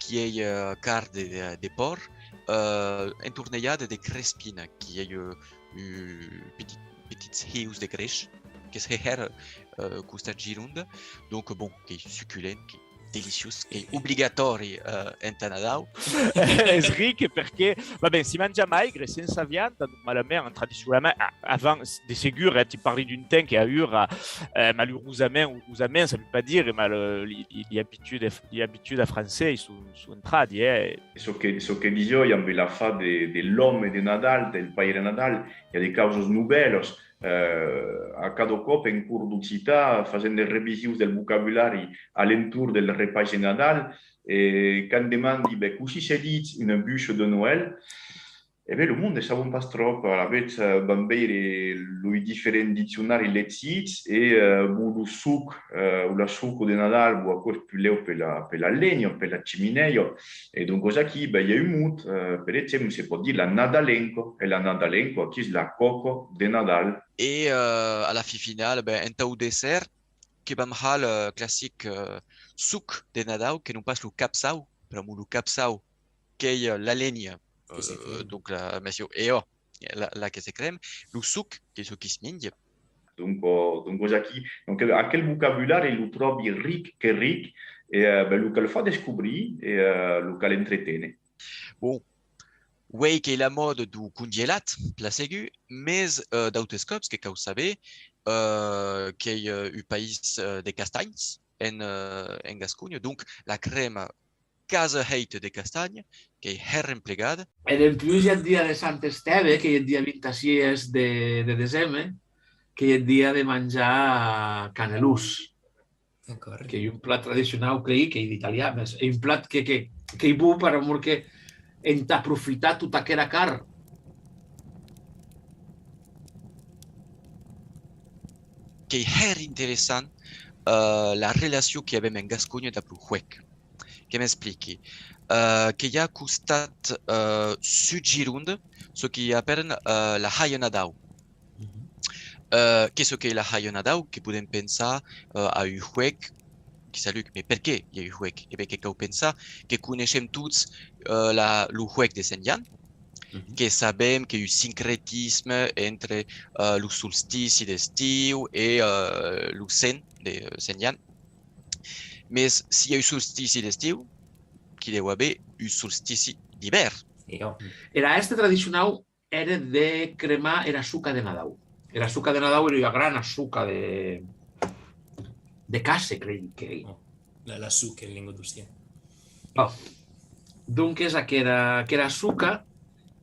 qui ei eh, carn de, de, de pòrc, eh, entornejada de crespina, qui ei eh, un petit, petits hius de grèish, que's hè hèr eh, costat Gironda, donc bon, qu'ei succulent, qu'ei deliciós, qu'ei obligatòri eh, entà Nadau. Es ric perque, va ben, si manja maigre, sensa vianda, normalament, tradicionalament, a- avant, de segur, eh, ti parli d'un temps que aüra, eh, malurosament, urosament, sabi pas dire, mas le- li, li, li abitudes, li abitudes francesas son, son entradi, eh. Çò que, çò que disiái amb l'afar de, de l'òme de Nadal, del Paire Nadal, i a de causas novèlas, eh, a cada còp en cors d'occitan, fasent de revisions del vocabulari a l'entorn del repais de Nadal, e quand demandi, ben, cossí se ditz una bucha de Noèl, e ben, lo monde sabon pas tròp. Alavetz eh, van veire los diferents diccionaris legits e eh, bon, lo soc eh, o la soca de Nadal, bon, aquò es puslèu per la, per la lenha, per la chiminèia. E doncas aquí, ben, i a un mot, eh, per exemple, se pòt dire la nadalenca, e la nadalenca, aquí es la còca de Nadal. E eh, a la fin finala, ben, entau dessèrt, que vam har le classic eh, soc de Nadau, que non pas lo capsau, pr'amor lo capsau qu'ei eh, la lenha, eh, donc la, mès io, e ò, la, la que se crèm, lo soc, qu'ei çò qui's minja. Donc, eh, donc, aquí, donc, aquel vocabulari lo tròbi ric, que ric, e eh, ben, lo cal far descobrir e eh, lo cal entreténer. Bon, uei qu'ei la mòda deu congelat, plan segur, mes eh, d'autes còps que cau saber eh, qu'ei eh, un país eh, de castanhs en, eh, en Gasconha, donc la crèma quasi hèita de castanha, qu'ei hèr emplegada. E dempús i a eth dia de Sant Estève, qu'ei eth dia vint-e-sies de, de deseme, qu'ei eth dia de manjar canelons. Qu'ei un plat tradicionau, crei, qu'ei d'italian, mès ei un plat que, que, qu'ei bon per amor que entà profitar tota aquera carn. Qu'ei hèr interessant eh, la relacion qui avem en Gasconha dab lo huec. Que m'expliqui. Eh, que i a costat eh, Sud Gironda, çò qui apèran eh, la Haia Nadau. Eh, qu'ei çò qu'ei la Haia Nadau, que podem pensar eh, a un huec, qui saluc, mes perqué i a un huec? E ben que cau pensar que coneishem tots eh, la, lo huec de Sent Jan, que sabem qu'ei un sincretisme entre eh, lo solstici d'estiu e eh, lo Sent de eh, Sent Jan. Mes si i a un solstici d'estiu, qu'i deu aver un solstici d'ivèrn. Era hèsta tradicionau ère de cremar era soca de Nadau. Era soca de Nadau ère ua grana soca de, de casse, crei qu'ei. La, la soca en lengadocian. Donques aquera, aquera soca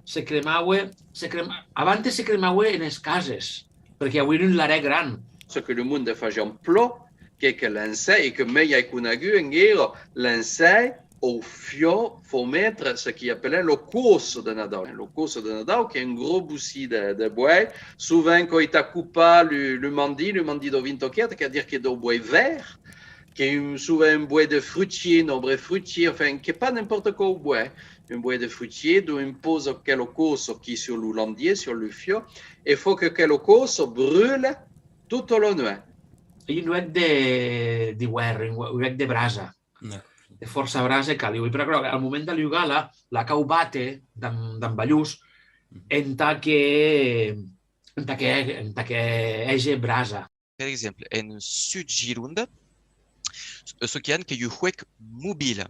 se cremaue, se crema, abantes se cremaue enes cases, perque auien un larèr gran. Çò que lo monde fasián plan, qu'ei que l'encens, e que mei ai conegut enguera, l'encens au fiò fau metre çò qui apelèn lo cosse de Nadau. Lo cosse de Nadau, qu'ei un gròs bocin de, de boès, sovent qu'ei tà copar lo, lo mandin, lo mandin dau vint-e-sièis, qu'ei a dire qu'ei dau boès verd, Que un, sovent un boès de frutier, un arbre frutier, enfin, que pas n'importe quau boès, un boès de frutier, donc un pausa quela causa aquí sur lo landier, sur lo fiò, e fa que quela causa brula tota la nuech. Un huec de, d'ivèrn, un hue-, un huec de brasa. D'acòrd. De fòrça brasa e calor. E per aquò, al moment d'alugar la, la cau bàter damb, damb balhons, entà que, entà que, entà que hège brasa. Per exemple, en Sud Gironda, çò que an qu'ei un huec mobil.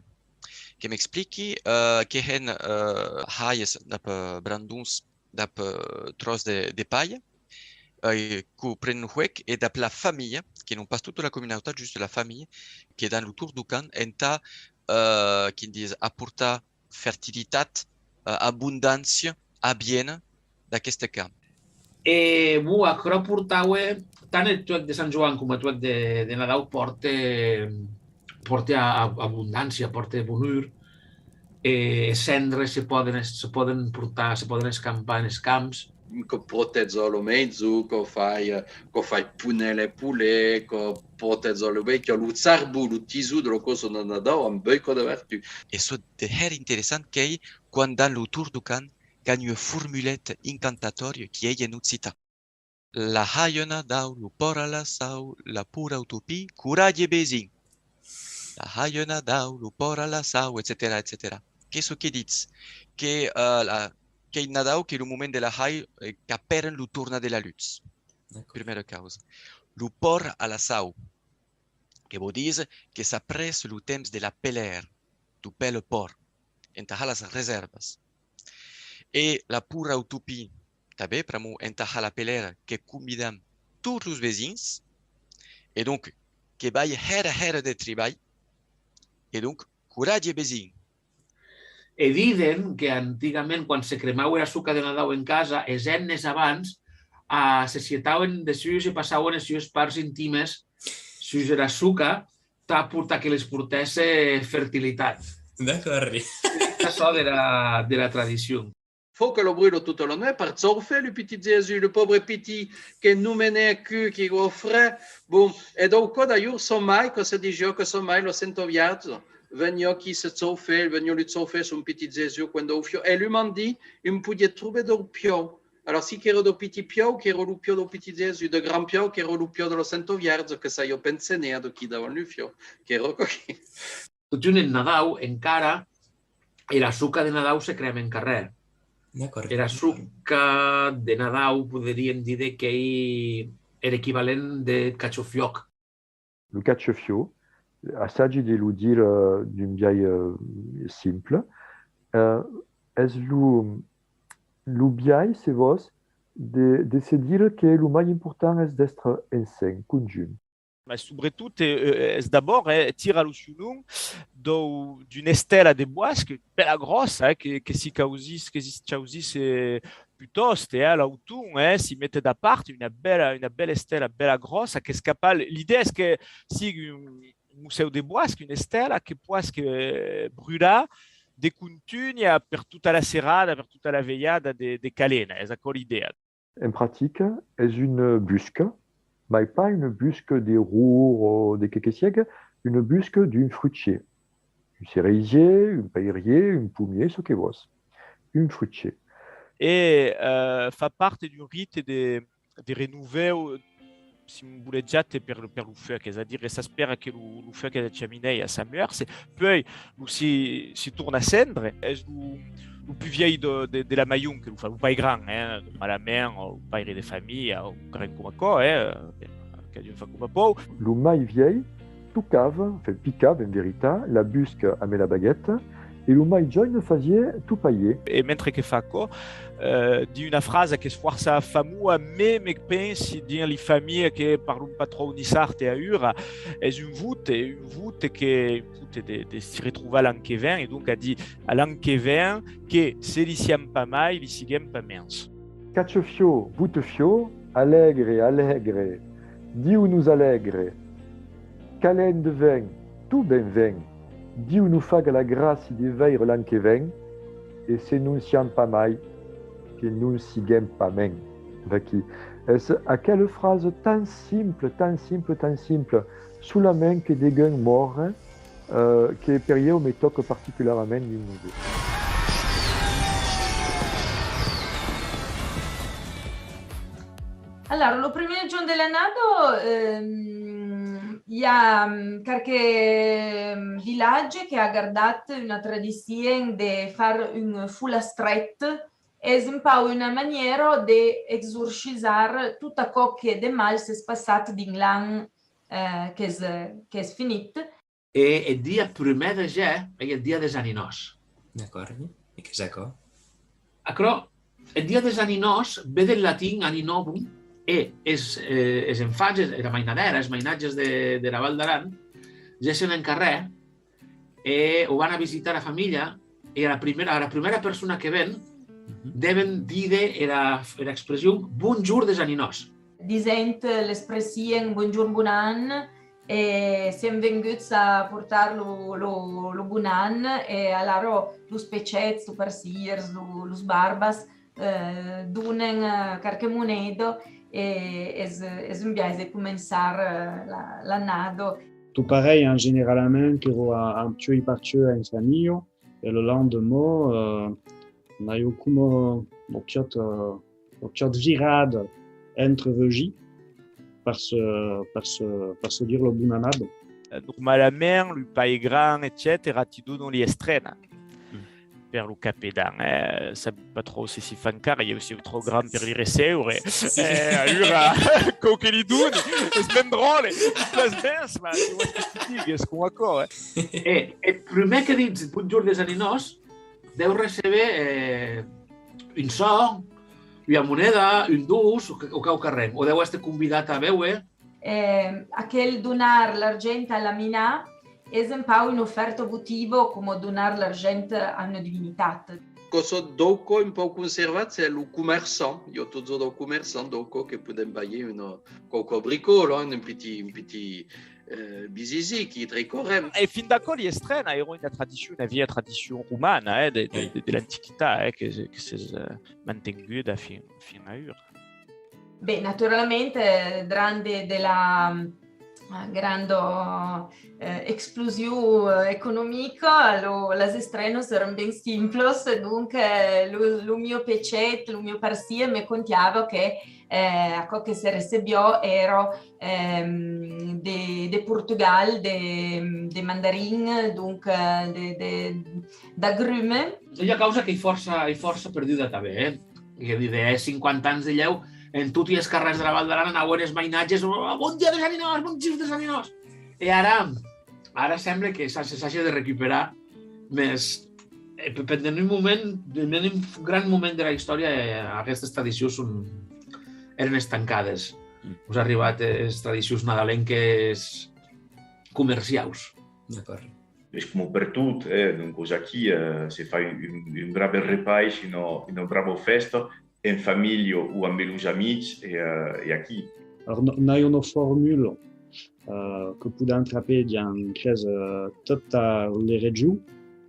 Que m'expliqui, eh, que hèn, eh, halhas dab, eh, brandons, dab, eh, tròç de, de palha, eh, que pren un huec e dab la familha, que non pas tota la comunautat, just la familha, que dan lo torn deu camp entà, eh, quin dies, aportar fertilitat, eh, abondància, aviena d'aqueste camp. E, bon, aquerò portaue, tant eth huec de Sant Joan coma eth huec de, de Nadau pòrte, pòrte a, a, abondància, pòrte bonur, e es cendres se pòden es-, se pòden portar, se pòden escampar enes camps. Que protèja la maison, que fai, eh, que fai ponèl e polet, que protèja la bèstia, lo charbon, lo tison de la causa de Nadau an beucòp de vertut. E çò de hèra interessant qu'ei quan dan lo torn deu camp, qu'an ua formuleta incantatòria qui ei en occitan. La halha Nadau, lo pòrc a la sau, la pora au topin, coratge vesin. La halha Nadau, lo pòrc a la sau, etcetèra, etcetèra. Qu'ei çò que ditz? Que, eh, la, qu'ei Nadau, qu'ei lo moment de la halha, eh, qu'apèran lo tornar de la lutz. D'acòrd. Prumèra causa. Lo pòrc a la sau, que vòu díser que s'aprèssa lo temps de la pelèra, tu pèla pòrc, entà har las resèrvas. E la pora au topin, tanben, pr'amor entà har la pelèra que convidam tots los vesins, e donc que balhe hèra, hèra de tribalh, e donc coratge vesin. E diden que antigament, quan se cremaue era soca de Nadau en casa, es hemnes abans, a, se sietauen dessús e passauen es sues parts intimes sus era soca, tà portar, que les portèsse fertilitat. D'acòrdi. Açò dera, dera tradicion. Fau que lo brula tota la nuech per chaufar lo pitit Jèsus, lo paure pitit que non menè a cu, que gò freg. Bon, e dau còp d'alhors sa mair, que se disiá que sa mair, la Senta Vièrja, veniá aquí se chaufar, veniá lo chaufar son pitit Jèsus quan dau fiò. E lo mandin, un podiá trobar dau piau. Alors, si qu'èra dau pitit piau, qu'èra lo piau dau pitit Jèsus, de gran piau, qu'èra lo piau de la Senta Vièrja, que s'aviá pensenat aquí davant lo fiò, qu'èra aquí. Totun en Nadau, encara, era soca de Nadau se crèma en carrèr. D'acòrd. Era soca de Nadau, poderíem díder qu'ei er equivalent de cachafiòc. Lo cachafiòc, assagi de lo dire, eh, d'un biais, eh, simple, eh, es lo, lo biais, se vòs, de, de se dire que lo mai important es d'èstre ensems, conjunt. Mas, subretot, eh, eh, es d'abòrd, eh, tira lo siu nom dau, d'una estèla de boas, que bèla gròssa, eh, que, que si causís, que si chausís, eh, putòst, eh, a l'auton, eh, si metè dapart, una bèla, una bèla estèla, bèla gròssa, qu'es capable, l'idèa es que sigui un, un mocèu de boas, una estèla que poasque, eh, brular de contunha per tota la serada, per tota la velhada de, de Calena, es aquò l'idèa. En practica, es una busca, mai pas una busca d'error o de qué que siegue, una busca d'un fruchier. Un cerisier, un peirier, un pomier, çò que vòs. Un fruchier. E, eh, fa part d'un rite de, de renovèu simbolejat per, per lo fuec, es a dire, s'espèra que lo, lo fuec de la chaminèia s'amuèrce, puèi lo si, si torna cendre, es lo, lo pus vièlh de, de, de la maion que lo fa, lo paigran, eh, normalament, o lo paire de familha, o quauquarren coma aquò, eh, cadun fa coma pòu. Lo mai vièlh tocava, enfin, picava, en veritat, la busca amb la bagueta, e lo mai jòine fasiá topalhier. E mentre que fa aquò, eh, ditz una frasa qu'es fòrça famosa, me, me pensi, dins li familhas que parlon pas tròp niçard e aüra, es un vòte, un vòte que, un vòte de, de si retrovar l'an que ven, e donc a dit, a l'an que ven, que se li siam pas mai, li siguem pas mens. Cachafiòc, botafiòc, alègre, alègre, Diu nos alègre. Qual an de ven, tot ben ven. Diu nos faga la gràcia de veire l'an que ven, e se non siam pas mai, que non siguem pas mens. Vaquí. Es aquela frasa tan simpla, tan simpla, tan simpla, solament que degun mòrre, eh, que per ieu me tòca particularament dins lo viure. Alora, lo primièr jorn de l'annada, ehm, i a, mm, qualque, mm, vilatge que a gardat una tradicien de far un folastret. Es un pauc una manièra de exorcizar tot aquò que de mal s'es passat dins l'an, eh, qu'es, qu'es finit. E eth dia prumèr de gèr ei eth dia des aninòs. D'acòrdi. E qu'es aquò? Aquerò, eth dia des aninòs ve deth latin ani novum, e es, eh, es enfants, es, era mainadèra, es mainatges de, dera Val d'Aran, gessen en carrèr, e o van a visitar era familha, e ara prumèra, ara prumèra persona que ven, deven díder era, era expression bonjorn des aninòs. Disent l'expressien bonjorn, bon an, e sèm venguts a portar lo, lo, lo bon an, e alara los pechets, los parciers, lo, los barbas, eh, donen, eh, qualque moneda, e es, es un biais de començar, eh, la, l'annada. Tot parelh, hein, generalament, que vau a, a pichoi per pichoi en familha, e le lendeman, eh, n'ai coma lo piòt, eh, lo piòt virat entre vesins per se, per se, per se dire la bona annada. Normalament, lo pair grand, etcetèra, ti donon li estrenas. Per lo capedan, eh, sabi pas tròp se si fa encara, ieu sieu tròp grand per li recebre. Eh, alura, cau que li doni, es ben dròlle, es ben, mas, se vòs que ti digues, com aquò, eh. E, e prumèr que ditz bonjorn des aninòs, deu receber, eh, un sòn, ua moneda, un doç, o, o quauquarren, o deu èster convidat a béver. Eh, aquel donar l'argent a la mina es un pauc una ofèrta votiva coma donar l'argent a una divinitat. Quò sò dau còp un pauc conservat, es lo comerçant. I a totjorn dau comerçant, dau còp que podem balhar una, quauqua bricola, un pitit, un pitit eh, bisisic, i tricorem. E fin d'aquò, li estrenas èra una tradicion, una vièlha tradicion romana, eh, de, de, de, de l'Antiquitat, eh, que, que s'es, eh, mantenguda fin, fin a ora. Ben, naturalament, eh, dran de, de la, eh, granda, eh, explosion, eh, economica, lo, las estrenas èran ben simplas, donc, eh, lo, lo mieu pechet, lo mieu parcier me contiava que, eh, aquò que se recebiá èra, ehm, de, de Portugal, de, de mandarin, donc, eh, de, de, d'agrume. Ua causa qu'ei fòrça, ei fòrça perduda tanben, eh? Qu'ei a díder, hè cinquanta ans de lhèu, en toti es carrèrs dera Val d'Aran anauen es mainatges: «Oh, bon dia des aninòs, bonjorn des aninòs!» E ara, ara semble que s'a-, se sage de recuperar, mès, eh, pe-, pendent un moment, pendent un gran moment dera istòria, eh, aguestes tradicions son, èren estancades. Mos a arribat, eh, es tradicions nadalenques comerciaus. D'acòrd. Es coma pertot, eh, doncas aquí, eh, se fa un, un, un brave repais, una, una brava fèsta, en familha o ambe los amics, e, eh, e aquí. Alors, n-, n'ai una formula, eh, que podèm trapar dins, crese, eh, totas les regions,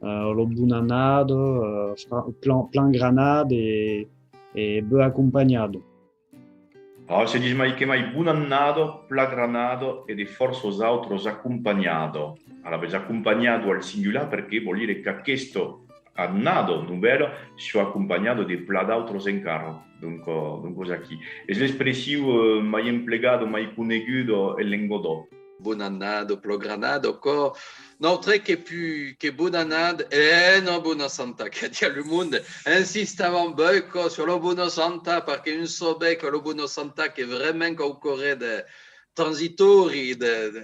eh, la bona annada, eh, fra-, plan, plan granada e, e ben acompanhada. Ah, se ditz mai que mai bona annada, plan granada e de fòrças autras acompanhada. Alavetz, acompanhada al singular perque vòl dire qu'aquesta annada novèla siá acompanhada de plan d'autras encara. Donc, eh, doncas aquí. Es l'expression, eh, mai emplegada, mai coneguda en lenga d'òc. Bona annada, plan granada, aquò. Nautres que pus, que bona annada, e non bona santat, que diá lo monde. Insistavan beucòp sur la bona santat, perque un sabe que la bona santat qu'es vraiment quauqua ren de transitòri, de, de...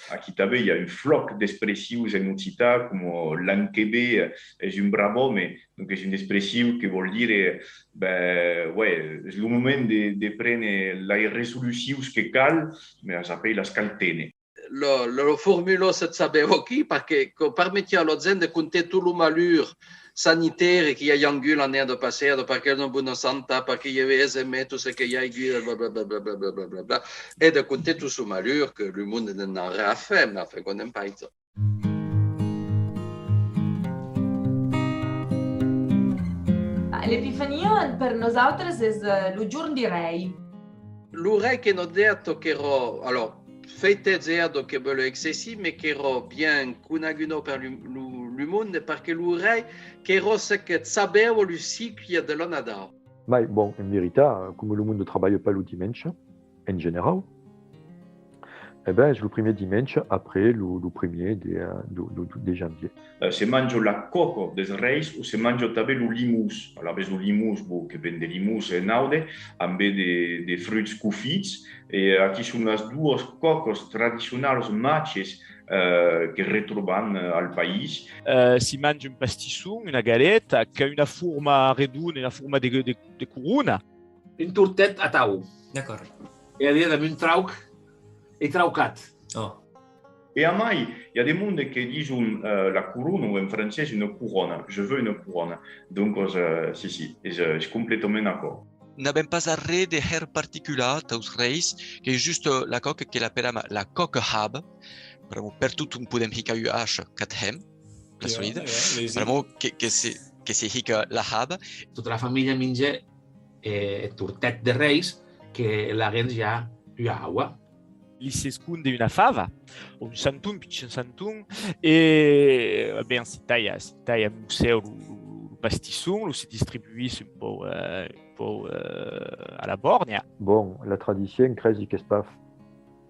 Aquí tanben i a un flòc d'expressions en occitan, coma l'an que ve es un brave òme, donc es una expression que vòl dire, ben, ouais, es lo moment de, de prene las resolucions que cal, mas apèi las cal téner. La, la, la formula se sabèva aquí, perque quò permetiá a la gent de contar tot lo malur sanitari que i a agut l'annada passada, perque non bona santat, perque i avè es emetos que i a agut, blablabla, e de contar tot çò malur que lo monde n'an ren a far, enfin, quò n'es pas. L'Epifania, per nosautres, es, eh, lo jorn di Rei. Lo Rei que nos dètz qu'èra, alors, festejada que vòle excessiu, mas qu'èra bien coneguda per lo, lo, lo monde, perque lo Rei qu'èra ce que sabèva lo cicle de l'annada. Mai, bon, en veritat, coma lo monde trabalha pas lo dimenge, en generau, e ben, es lo primièr dimenge après lo, lo primièr de, eh, de, de, de janvier. Eh, se manja la còca dels Reis o se manja tanben lo limós. Alavetz lo limós, bon, que ven de Limós en Aude, ambe de, de fruits cofits, e aquí son las doas còcas tradicionalas machas, eh, que retrobam, eh, al país. Eh, si manja un pastisson, una galeta, qu'a una forma redonda, una forma de, de, de corona. Un tortet atau. D'acòrd. E a dire damb un trauc, e traucat. Oh. E amai, i a de monde que dison, eh, la corona, o en francés, una corona. Je veux une couronne. Doncas, eh, si, si, es, eh, es completament aquò. N'avèm pas arré de hèr particular taus Reis, qu'es just, eh, la còca que l'aperam la còca haba, pr'amor pertot on podèm hicar u H, qu'at hèm, la solida, pr'amor que, que se, que se hica la haba. Tota la familha minge, eh, eth tortet de Reis, que laguens ja ua aua. Li s'esconde una fava, o un santon, pichon santon, e, ben, si talha, si talha un mocèu lo, lo, lo pastisson, lo se distribuís un pauc, eh, un pauc, eh, a la bòrnia. Bon, la tradicion, cresi qu'es pas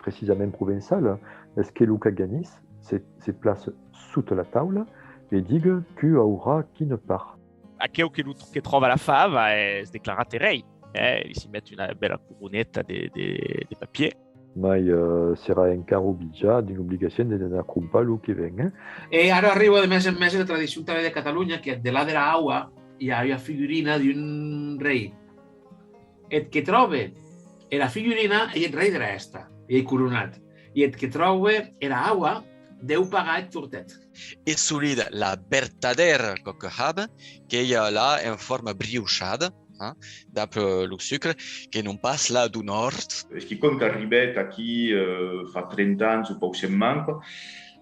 precisament provençala, es que lo caganís se, se plaça sota la taula e diga: «Tu aurà quina part?» Aqueu que lo tr-, que tròba la fava es declarat rei, eh, li si met una bèla coroneta de, de, de papièr. Mai, eh, serà encara oblijat dins l'obligacion de n'anar crompar lo que ven, eh? E ara arriba de mès en mès era tradicion tanben de Catalonha, que delà dera aua i a ua figurina d'un rei. Eth que tròbe era figurina ei eth rei dera hèsta, ei coronat. E eth que tròbe era aua deu pagar eth tortet. E solida la vertadèra còca haba, qu'ei la en forma briochada, eh, dab, eh, lo sucre, que non pas la d'un òrt. Es quicòm qu'arribèt aquí, eh, fa trenta ans o pauc se'n manca,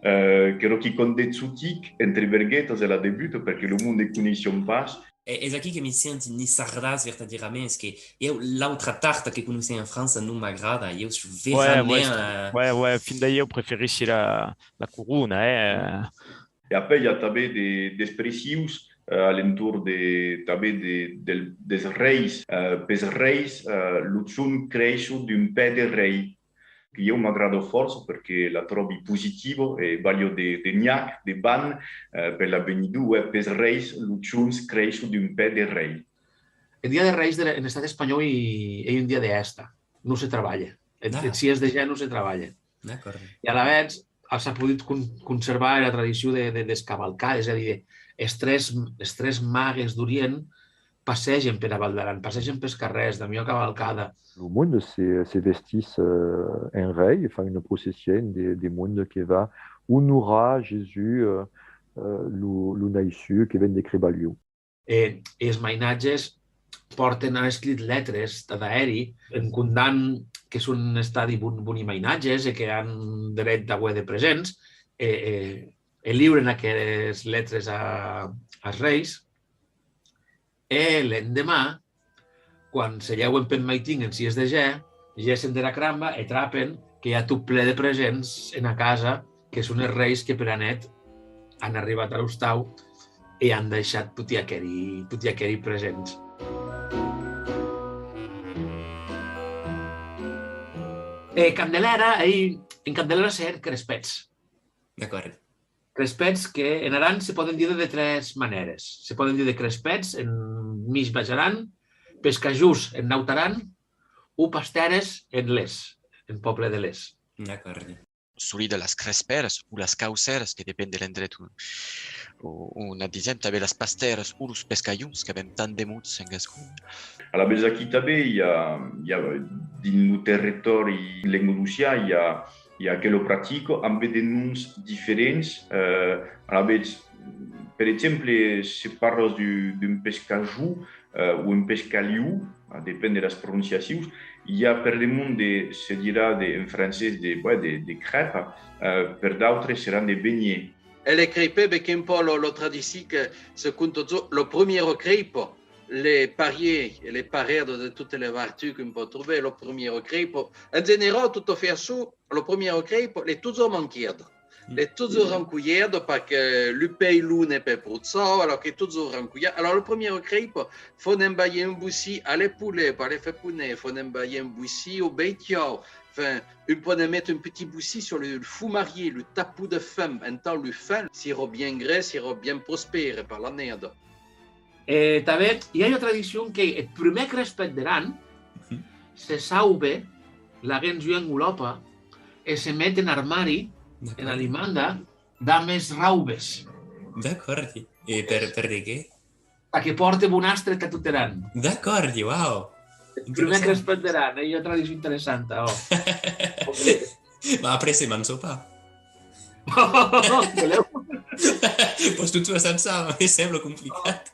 eh, qu'èra quicòm d'exotic entre verguetas e la debuta, perque lo monde coneissián pas. E es aquí que me senti nissardàs vertadierament, es que ieu l'autra tarta que conoissèm en França non m'agrada, ieu soi verament, eh, ouais, ouais, finda ieu preferissi la, la corona, eh. E apèi i a tanben de, d'expressions, eh, a l'entorn de, tanben de, del, dels reis. Eh, pes reis, eh, lo jorn creisson d'un pè de rei. Ieu m'agrada fòrça perque la tròbi positiva e balha de, de nhac, de ban, eh, per l'avenidor, eh, pes reis, lo jorn creisson d'un pè de rei. Eth dia de Reis de, en estat espanhòu ei, ei un dia de hèsta, non se trabalha. Eth, eth sies de gèr non se trabalha. D'acòrd. E alavetz, a, s'a podut con-, conservar era tradicion de, de, des cavalcades, es a díder, es tres, es tres magues d'Orient passegen pera Val d'Aran, passegen pes carrèrs, damb ua cavalcada. Lo monde se, se vestís, eh, en rei, e fan una procession de, de monde que va onorar Jèsus, eh, eh, lo, lo naissut que ven de crebar l'uòu. E, e es mainatges pòrten, an escrit letres tad ahèri, en condant que son estadi bon, boni mainatges e que an dret d'auer de presents, e, e, e liuren aqueres letres a, as reis. E l'endeman, quan se lhèuen peth maitin en sies de gèr, gessen dera cramba e trapen que i a tot ple de presents ena casa, que son es reis que pera net an arribat a l'ostau e an daishat toti aqueri, toti aqueri presents. E Candelèra, ei, en Candelèra se hèn crespèths. D'acòrd. Crespèths que en Aran se pòden díder de tres manères. Se pòden díder crespèths en Mièg Baish Aran, pescajons en Naut Aran o pastères en Les, en pòble de Les. D'acòrd. Solide las crespèras o las caucèras, que depen de l'endret on, on, on ac disèm, tanben las pastèras o los pescajons, qu'avèm tant de mots en gascon. Alavetz aquí tanben i a, i a, dins lo territòri lengadocian, i a, i a aquela practica ambe de noms diferents. Eh, alavetz, per exemple, se parlas du-, d'un pescajon, eh, o un pescalhon, a depend de las prononciacions, i a per de monde, se dirà de, en francés, de, ouais, de, de crêpes, eh, per d'autres seràn de beignets. E le crêpes, ben, qu'un pauc lo, lo tradici que se conta jo, lo primièra crêpa, le parier e le parèr de totes le bartucs qu'un pòt trobar, lo premièr crèipa, en generau, tot a fait açò, lo premièr crèipa, l'es totjorn manquèr. L'es totjorn rancolhèr, parce que lo pailon n'es pas pro chaud, alors qu'es totjorn rancolhèr. Alors, lo premièr crèipa, fau enviar un bocin a le polet, per le far poner, fau enviar un bocin au bestiau, enfin, un pòt ne metre un petit bocin sur le, le fumarier, lo tapon de fum, entau lo fum serà bien gras, serà bien prospèr per l'annada. E tanben, i a ua tradicion que eth prumèr crespèth der an se sauve laguens ua envolòpa e se met en armari, en alimanda, damb es raubes. D'acòrdi. E per, per de qué? Tà que pòrte bon astre tà tot er an. D'acòrdi, uau! Eth prumèr crespèth der an, ei ua tradicion interessanta, ò. Ma après se manja pas. Pòs tot soar sense, me sembla complicat.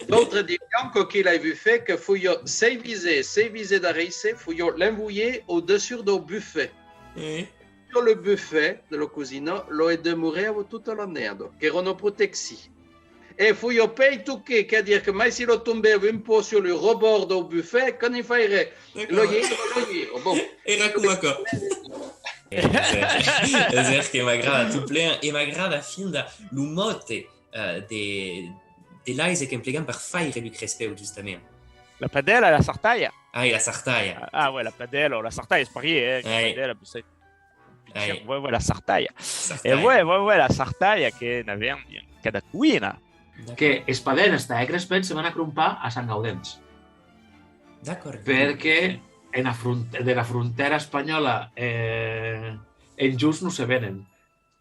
D'autres dirián que qui l'ai vu fèr que fau seivisè, seivisè d'araissè, fau l'envoiar au dessús dau bufet. Sur le bufet de la cosina, lo e demorava tota l'annada, qu'era una proteccion. E fau pas toquer, qu'es a dire que mai si lo tombava un pauc sur le rebòrd dau bufet, que n'i fau res. Lo i èra, lo i èra, bon. Era coma aquò. Es ver que m'agrada tot plen, e m'agrada finda lo mòt, eh, de, de l'aise qu'emplegam per faire lo crespèu, justament. La padèla, la sartalha. Ah, e la sartalha. Ah, ouais, la padèla o la sartalha, es parier, eh, la padèla, pues, ouais, ouais, la sartalha. E ouais, ouais, ouais, la sartalha que n'avèm cada coïna. Que es padèlas tà hèr crespèth se van a crompar a Sant Gaudenç. D'acòrdi. Perque ena front-, de la frontèra espanhòla, eh, en just non se venen.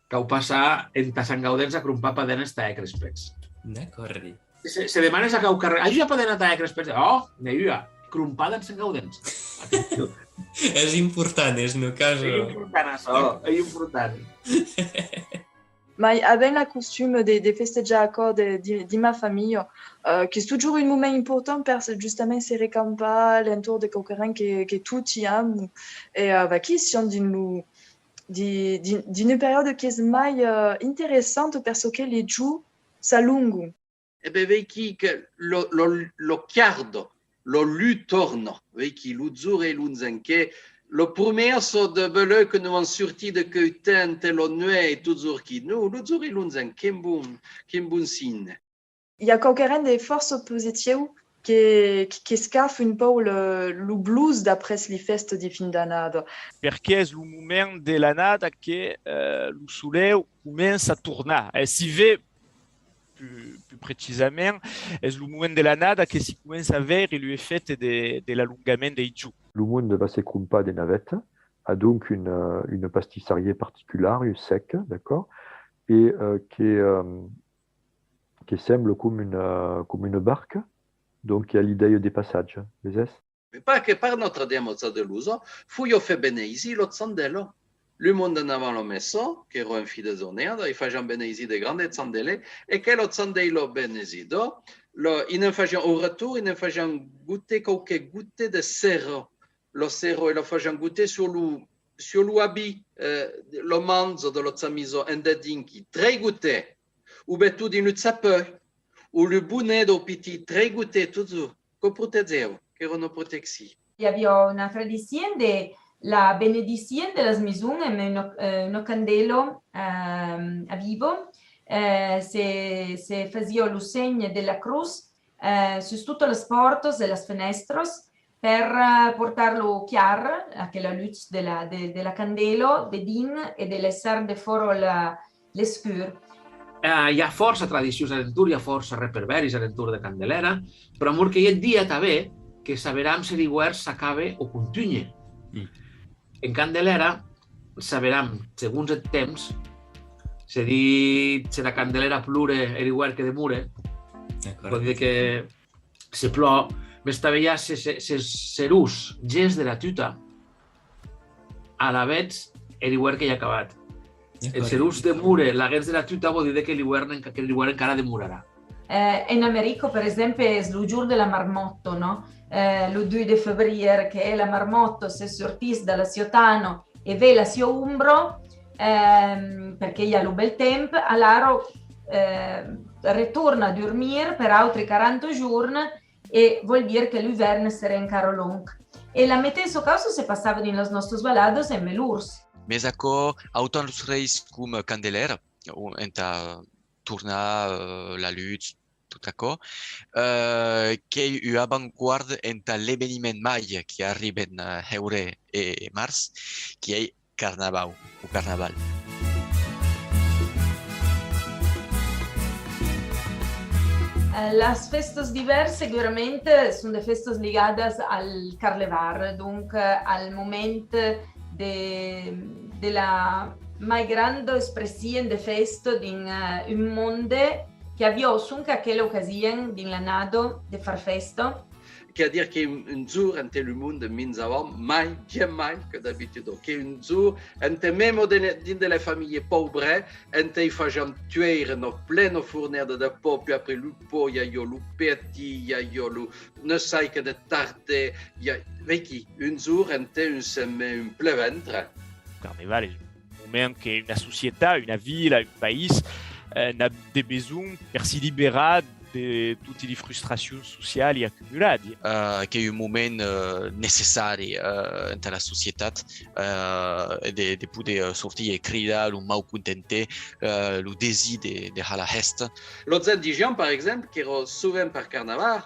Cau passar entà Sant Gaudenç a crompar padèlas tà hèr crespèths. D'acòrdi. Se, se demanes a quauquarren, ai ua padèla tà hèr crespèths? Ò, n'ai ua, crompada en Sant Gaudenç. Atencion. Es important, es una causa. Ei important, açò, ei important. Mai avèm la costum de, de festejar aquò de, de, dins ma familha, eh, qu'es totjorn un moment important per se, justament se recampar a l'entorn de quauquarren que, que toti aman. E, eh, vaquí, siam dins lo, di-, di-, dins un periòde qu'es mai, eh, interessant per çò que li jorns s'alongan. E ben, veiquí que lo, lo, lo quart, lo lu torna, veiquí lo jorn ei longin, que la promessa de beleu que nos vam sortir de queu temps, la nuech ei totjorn qu'i nos, lo jorn ei longin, quin bon, quin bon signe. I a quauquarren de fòrça positiu que, que, qu'escafa un pauc le, lo blues d'après li fèstas de fin d'annada. Perque es lo moment de l'annada que, eh, lo soleu comença a tornar, eh, s'i ve pus, pus precisament, es lo moment de l'annada que s'i comença a veire lo efècte de, de l'alongament dei jorns. Lo monde va se crompar de navèths, a donc una, una pastissariá particulara, un sec, d'acòrd? E, eh, que, eh, que sembla com una, com una barca, donc i a l'idèia de passatge, veses? Pas que per Nòstra Dama Chas de Losa, fau fèr beneisir la chandèla. Lo monde anavan a la messa, qu'èra en fin de jornada, i fasián beneisir de grandes chandèlas, e que la chandèla beneisida, la, i ne'n fasián au retorn, i ne'n fasián gotar quauque gota de cera. La cera, e la fasián gotar sur lo, sur lo abit, eh, la manja de la chamisa en dedins, qu'i tres gotas, o ben tot dins lo chapeu, o lo bonet dau pitit, tres gotas, totjorn. Quò protegèva, qu'èra una proteccion. I aviá una tradicion de la benedicion de las maisons amb una, eh, una candela, eh, viva. Eh, se, se fasiá lo sègne de la crotz, eh, sus totas las pòrtas e las fenèstras per, eh, portar lo clar, aquela lutz de la, de, de la candela, dedins e de laissar defòra la, l'escur. Eh, i a fòrça tradicions a l'entorn, i a fòrça repervèris a l'entorn de Candelèra, pr'amor que i a eth dia tanben que saberam se l'iuèrn s'acabe o contunhe. Mm. En Candelèra saberam, segons eth temps, se ditz, se la Candelèra plore, er iuèrn que demore, d'acòrd, vòl díder que se plòu, mès tanben i a se, se, se, serós ges de la tuta, alavetz er iuèrn qu'ei acabat. Eth serós demore laguens de la tuta, vòl díder que l'iuèrn enca-, que l'iuèrn encara demorarà. Eh, en America, per exemple, es lo jorn de la marmòta, non? Eh, lo doi de febrièr, que la marmòta se sortís de la siá tana e ve la siá ombra, ehm, perque i a lo bèl temps, alara, eh, retorna dormir per autri quaranta jorns, e vòl dire que l'ivèrn seré encara long. E la meteissa causa se passava dins las nòstas valadas emé l'ors. Mes aquò, autant los reis coma Candelèra, o entà tornar, eh, la lutz, tot aquò, eh, qu'ei ua avantguarda entà l'eveniment mai qui arriben, eh, heurèr e març, qui ei Carnavau o Carnaval. Eh, las fèstas d'ivèrn, segurament, son de fèstas ligadas al carlevar, donc, eh, al moment de, de la mai granda expression de fèsta dins, eh, un monde que aviá sonque aquela ocasion dins l'annada de far fèsta. Qu'ei a dire qu'ei un, un jorn ente lo monde minjavan mai, bien mai que d'abituda, qu'ei un jorn ente mèma de, dins de las familhas paubras, ente i fasián tueire una plena fornada de pan, puèi après lo pan, i aviá lo pèti, i aviá lo, ne sai que de tarte, i a, veiquí, un jorn ente un se met un plen ventre. Carnaval es un moment que una societat, una vila, un país, eh, n'a de besonh per si liberar de toti li frustracions sociali acumuladi. Eh, qu'ei un moment, eh, necessari, eh, entà la societat, eh, e de, de poder, eh, sortir e cridar lo maucontentet, eh, lo desir de, de har la hèsta. Los gents disián, per exemple, qu'èra sovent per Carnaval,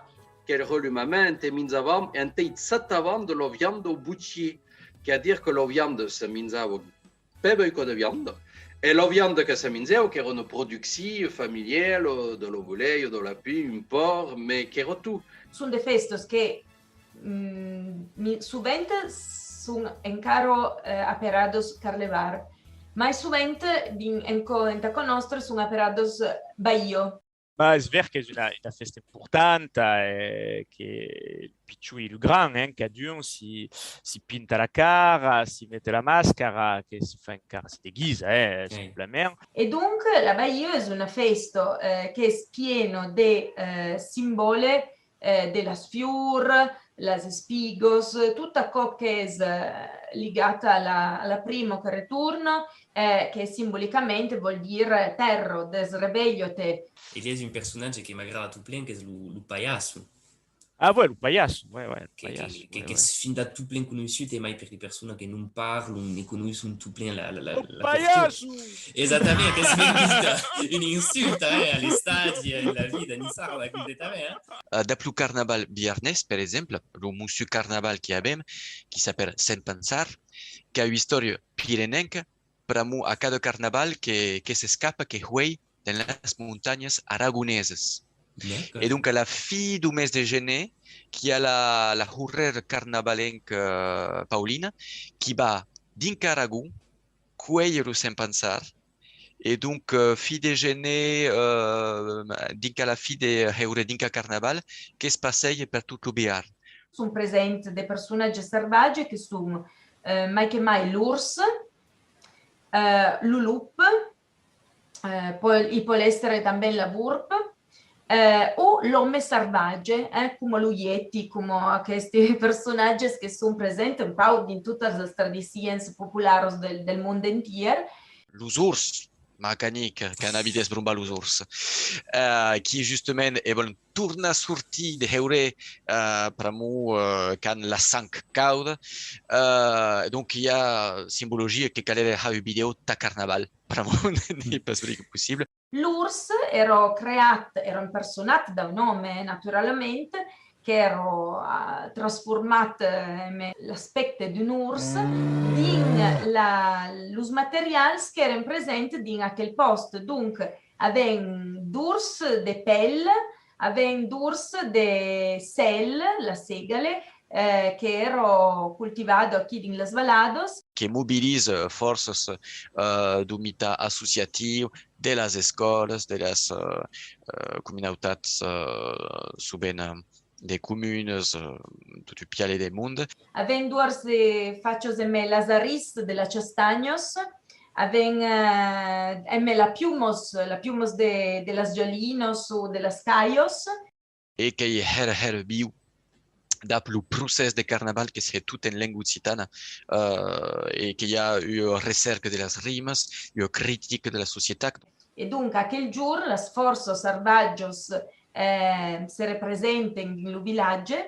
qu'èra lo moment ente minjavan e ente i jetavan de la vianda au bochier, qu'ei a dire que la vianda se minjava per beucòp de vianda. E la vianda que se minjava, qu'èra una produccion familiala, de la volèia, de lapin, un pòrc, mes qu'èra tot. Son de fèstas que, mm, mi-, sovent son encara, eh, aperadas carlevar, mai sovent din-, en co-, entà cò nòstre son aperadas, eh, baia. Mas es ver qu'es una, una fèsta importanta, eh, que lo pichon e lo grand, eh, cadun si, si pinta la cara, si mete la mascara, que si fa encara, si deguisa, eh, simplament. E donc, la baia es una fèsta, eh, qu'es piena de, eh, simbòle, eh, de las fiors, las espigas, tot aquò qu'es, eh, ligat a la, a la prima que retorna, eh, que simbolicament vòl dire tèrra, desrevelha-te. E li es un personatge que m'agrada tot plen, qu'es lo, lo palhasso. Ah, ouais, lo palhasso, ouais, ouais, lo palhasso, que, que, qu'es finda tot plen conoissut, e mai per li personas que non parlon ne conoisson tot plen la, la, la, lo la palhasso! Exactament, qu'es un, un insult, eh, a l'estadi, en la vida niçarda, completament, eh. Eh, dab lo carnaval biarnés, per exemple, lo mossur carnaval qui avem, qui s'apèra Sent Pançard, qu'a ua istòria pirenenca, pr'amor a cada carnaval que, que s'escapa, que huei dens las montanhas aragonesas. D'acòrd. E donc, a la fin deu mes de gener, qu'i a la, la horrèra carnavalenca, eh, Paulina, qui va dinc Aragon, cuélher lo Sent Pançard, e donc, eh, fin de gener, eh, dinc a la fin de heurèr, dinc a Carnaval, que's passeja per tot lo Bearn. Son presents de personatges sarvatges que son, eh, mai que mai l'ors, eh, lo lop, eh, pòl, i pòl èsser tanben la vorp, eh, o l'òme sarvatge, eh, coma lo Yeti, coma aquesti personatges que son presents un pauc dins totas las tradicions popularas del, del mond entièr. Los ors, Macanic, qu'an agut d'esbrombar los ors, eh, qui justament e vòlen tornar sortir de heurèr, eh, pr'amor, eh, qu'an la sang cauda. Eh, donc, i a simbologia que calère har un vidèo tà Carnaval, pr'amor n'ei pas pus possible. L'ors èra creat, èra impersonat d'un òme, eh, naturalament, qu'èra, eh, transformat, eh, emé l'aspècte d'un ors dins la, los materials qu'èren presents dins aquel pòst. Donc, avèm d'ors de pèl, avèm d'ors de cèl, la segale, eh, qu'èra cultivada aquí dins las valadas. Que mobiliza fòrças, eh, deu mitan associatiu, de las escòlas, de las, eh, eh, comunautats, eh, sovent, eh, de comunas, eh, tot un pialèr de monde. Avèm d'ors de fachas emé las arís de las chastanhas, avèm, eh, emé las piumas, las piumas de, de las galinas o de las calhas. E qu'ei hèra, hèra viu dab lo procès de Carnaval que se hè tot en lenga occitana, eh, e que i a ua recèrca de las rimas, ua critica de la societat. E donc, aquel jorn, las fòrças sarvatjas, eh, se representen dins lo vilatge,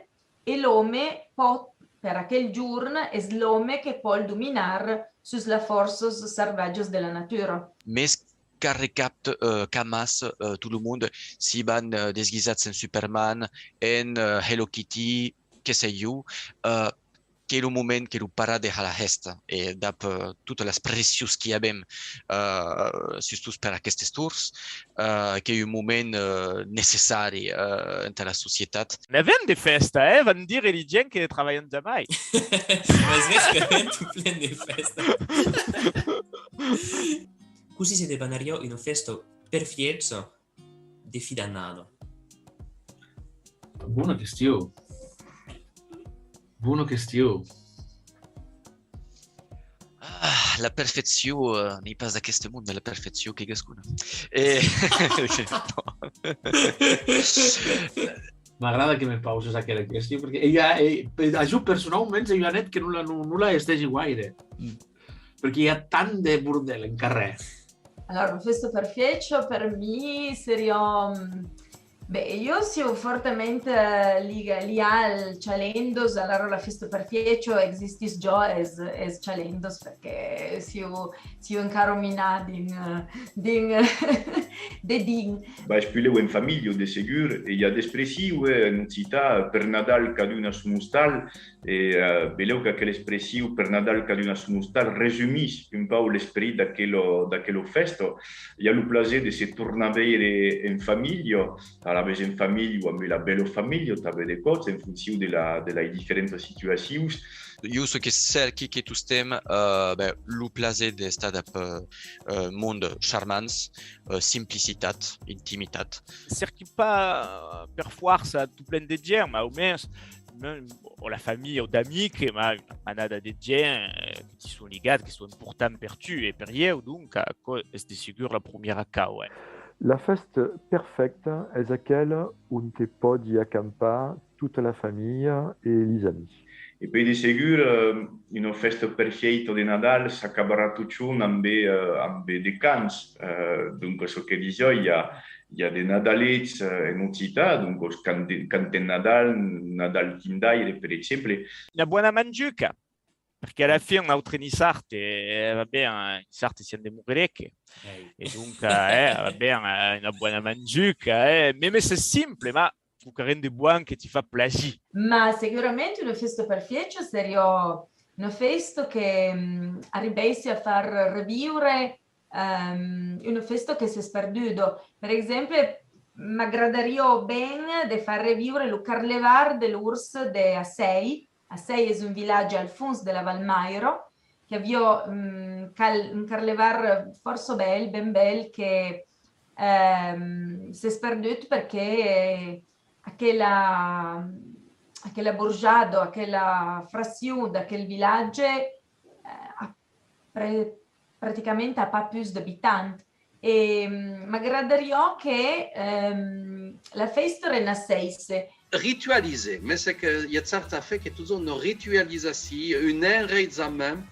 e l'òme pòt, per aquel jorn, es l'òme que pòl dominar sus las fòrças salvatjas de la natura. Mes qu'arrecapta, eh, qu'amassa, eh, tot lo monde, si van, eh, desguisats en Superman, en, eh, Hello Kitty, que sei jo, eh, qu'ei lo moment que lo parar de har la hèsta e dab, eh, totas las pressions qui avem, eh, sustot per aquestes torns, eh, qu'ei un moment, eh, necessari, eh, entà la societat. N'avem de fèsta, eh? Van dire li gents que trabalhan jamai. Mas ves qu'avem tot plen de fèsta. Cossí se debanariá una fèsta perfiecha de fin d'annada? Bona question. Bona question. Ah, la perfeccion, eh, n'ei pas d'aqueste monde, la perfeccion qu'ei gascona. E... M'agrada que me pauses aquela question, perque ei, ei, a jo personauments ei un anet que non la, non, non la hestegi guaire. Mm. Perque i a tant de bordèl en carrèr. Alora, una fèsta perfiecha per mi seriá, mm, beh, io siu fortament, eh, liga-, lià al chalendos, alora la fèsta perfiecha existís già, es, es chalendos, perque siu, siu encara minà din, eh, din, de din. Bah, es pus lèu en familha, de segur, e i a d'expressiu, eh, en occitan, per Nadal cadun a son ostal, E, eh, belèu qu'aquela expression per Nadal cadun a son ostal resumís un pauc l'esperit d'aquela, d'aquela fèsta. I a lo plaser de se tornar veire en familha, alavetz en familha o ambe la bèla familha, tanben de còps, en foncion de la, de las diferentas situacions. Jo çò que cèrqui qu'ei tostemps, eh, ben, lo plaser d'estar dab, eh, monde charmants, eh, simplicitat, intimitat. Cèrqui pas, eh, per fòrça tot plen de gents, mas au mens, o la familha o d'amics, mas una manada de gents, eh, que ti son ligats, que son importants per tu e per ieu, donc aquò es de segur la prumièra causa. La fèsta perfècta es aquela ont te pòdi acampar tota la familha e lis amics. E puèi de segur, eh, una fèsta perfèita de Nadal s'acabarà totjorn ambe, eh, ambe de cants. Eh, donc, çò que disiái, i a, i a de Nadalets, eh, en occitan, donc, os cante-, cantèm Nadal, Nadal quin d'aire, per exemple. Una bòna manjuca, perque a la fin, nautres nissart, eh, va ben, eh, nissart siam de Morelec. E donc, eh, va ben, eh, una bòna manjuca, eh, meme se simple, mas quauquarren de bòn que ti fa plasir. Ma segurament una fèsta perfècha seriá una fèsta que, mm, arribèsse a far reviure, ehm, una fèsta que s'es perduda. Per exemple, m'agradariá ben de far reviure lo carlevar de l'Ors de Assèi. Assèi es un vilatge al fons de la Val Maira, que aviá, mm, cal-, un carlevar fòrça bèl, ben bèl, que, ehm, s'es perdut perque aquela, aquela borjada, aquela fraccion d'aquel vilatge, eh, a pre-, practicament a pas pus d'abitants. E, mm, m'agradariá que, ehm, la fèsta renaissèsse. Ritualizar, mes que i a cèrta fèsta que totjorn nos ritualizacion, un enraizament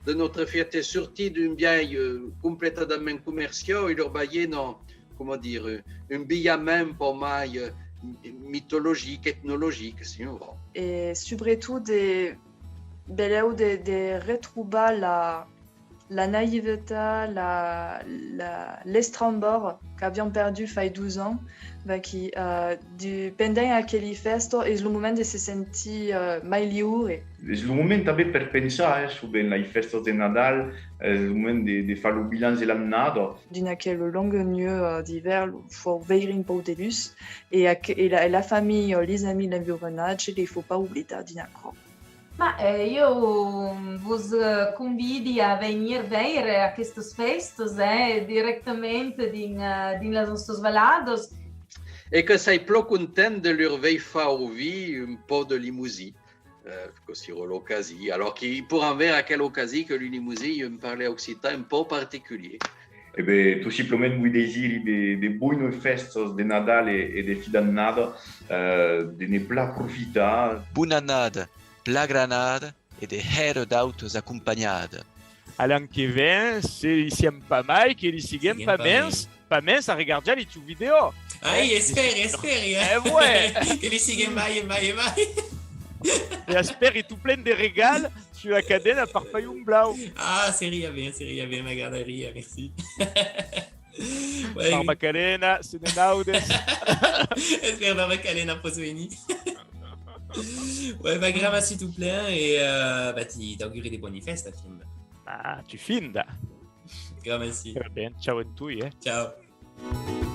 de nòstra fièsta, sortir d'un biais, eh, completament comerciau e lor balhar, non, coma dire, un bilhament un pauc mai, eh, mitologic, etnologic, se on vòl. E subretot de, belèu de, de retrobar la, la naivetat, la, la, l'estrambor qu'aviam perdut fai dos ans, vaquí, eh, de, pendent aqueli fèstas, es lo moment de se sentir, eh, mai liure. Es lo moment tanben per pensar, eh, sovent las fèstas de Nadal, es lo moment de, de far lo bilanç de l'annada. Dins aquel long nuech, eh, d'ivèrn, fau veire un pauc de lutz, e, aqu-, e la, e la familha, lis amics, l'environatge, li fau pas oblidar dins aquò. Ma, eh, io vos, eh, convidi a venir veire aquestas fèstas, eh, dirèctament dins, eh, dins las nòstas valadas. E que sei plan content de lor veir far auvir un pauc de lemosin, eh, que serà l'ocasion. Alòrs que i poiràn veire aquela ocasion que lo Lemosin, un parlar occitan un pauc particulier. E ben, tot simplament vos desiri de, de bonas fèstas de Nadal e, e de fin d'annada, eh, de ne plan profitar. Bona annada, plan granada e de hèra d'autas acompanhada. A l'an que ven, se li siam pas mai, que li siguem pas mens. pasmens a regarjar li tius vidèos. Ai, espèri, espèri, eh? Eh, ouais. Que li siguen mai e mai e mai. E espèri tot plen de regal sus la cadena Parpalhon Blau. Ah, seria ben, seria ben, m'agradaria, merci. Ouais. Barbacalena, se ne n'audes. Espèri Barbacalena pòs venir. Ouais, bah, gramací tot plen e, euh, bah, ti t'auguri de bòni fèsta, fin. Ah, tu finda. Gramací. Très bien, ciao en toi, eh. Ciao.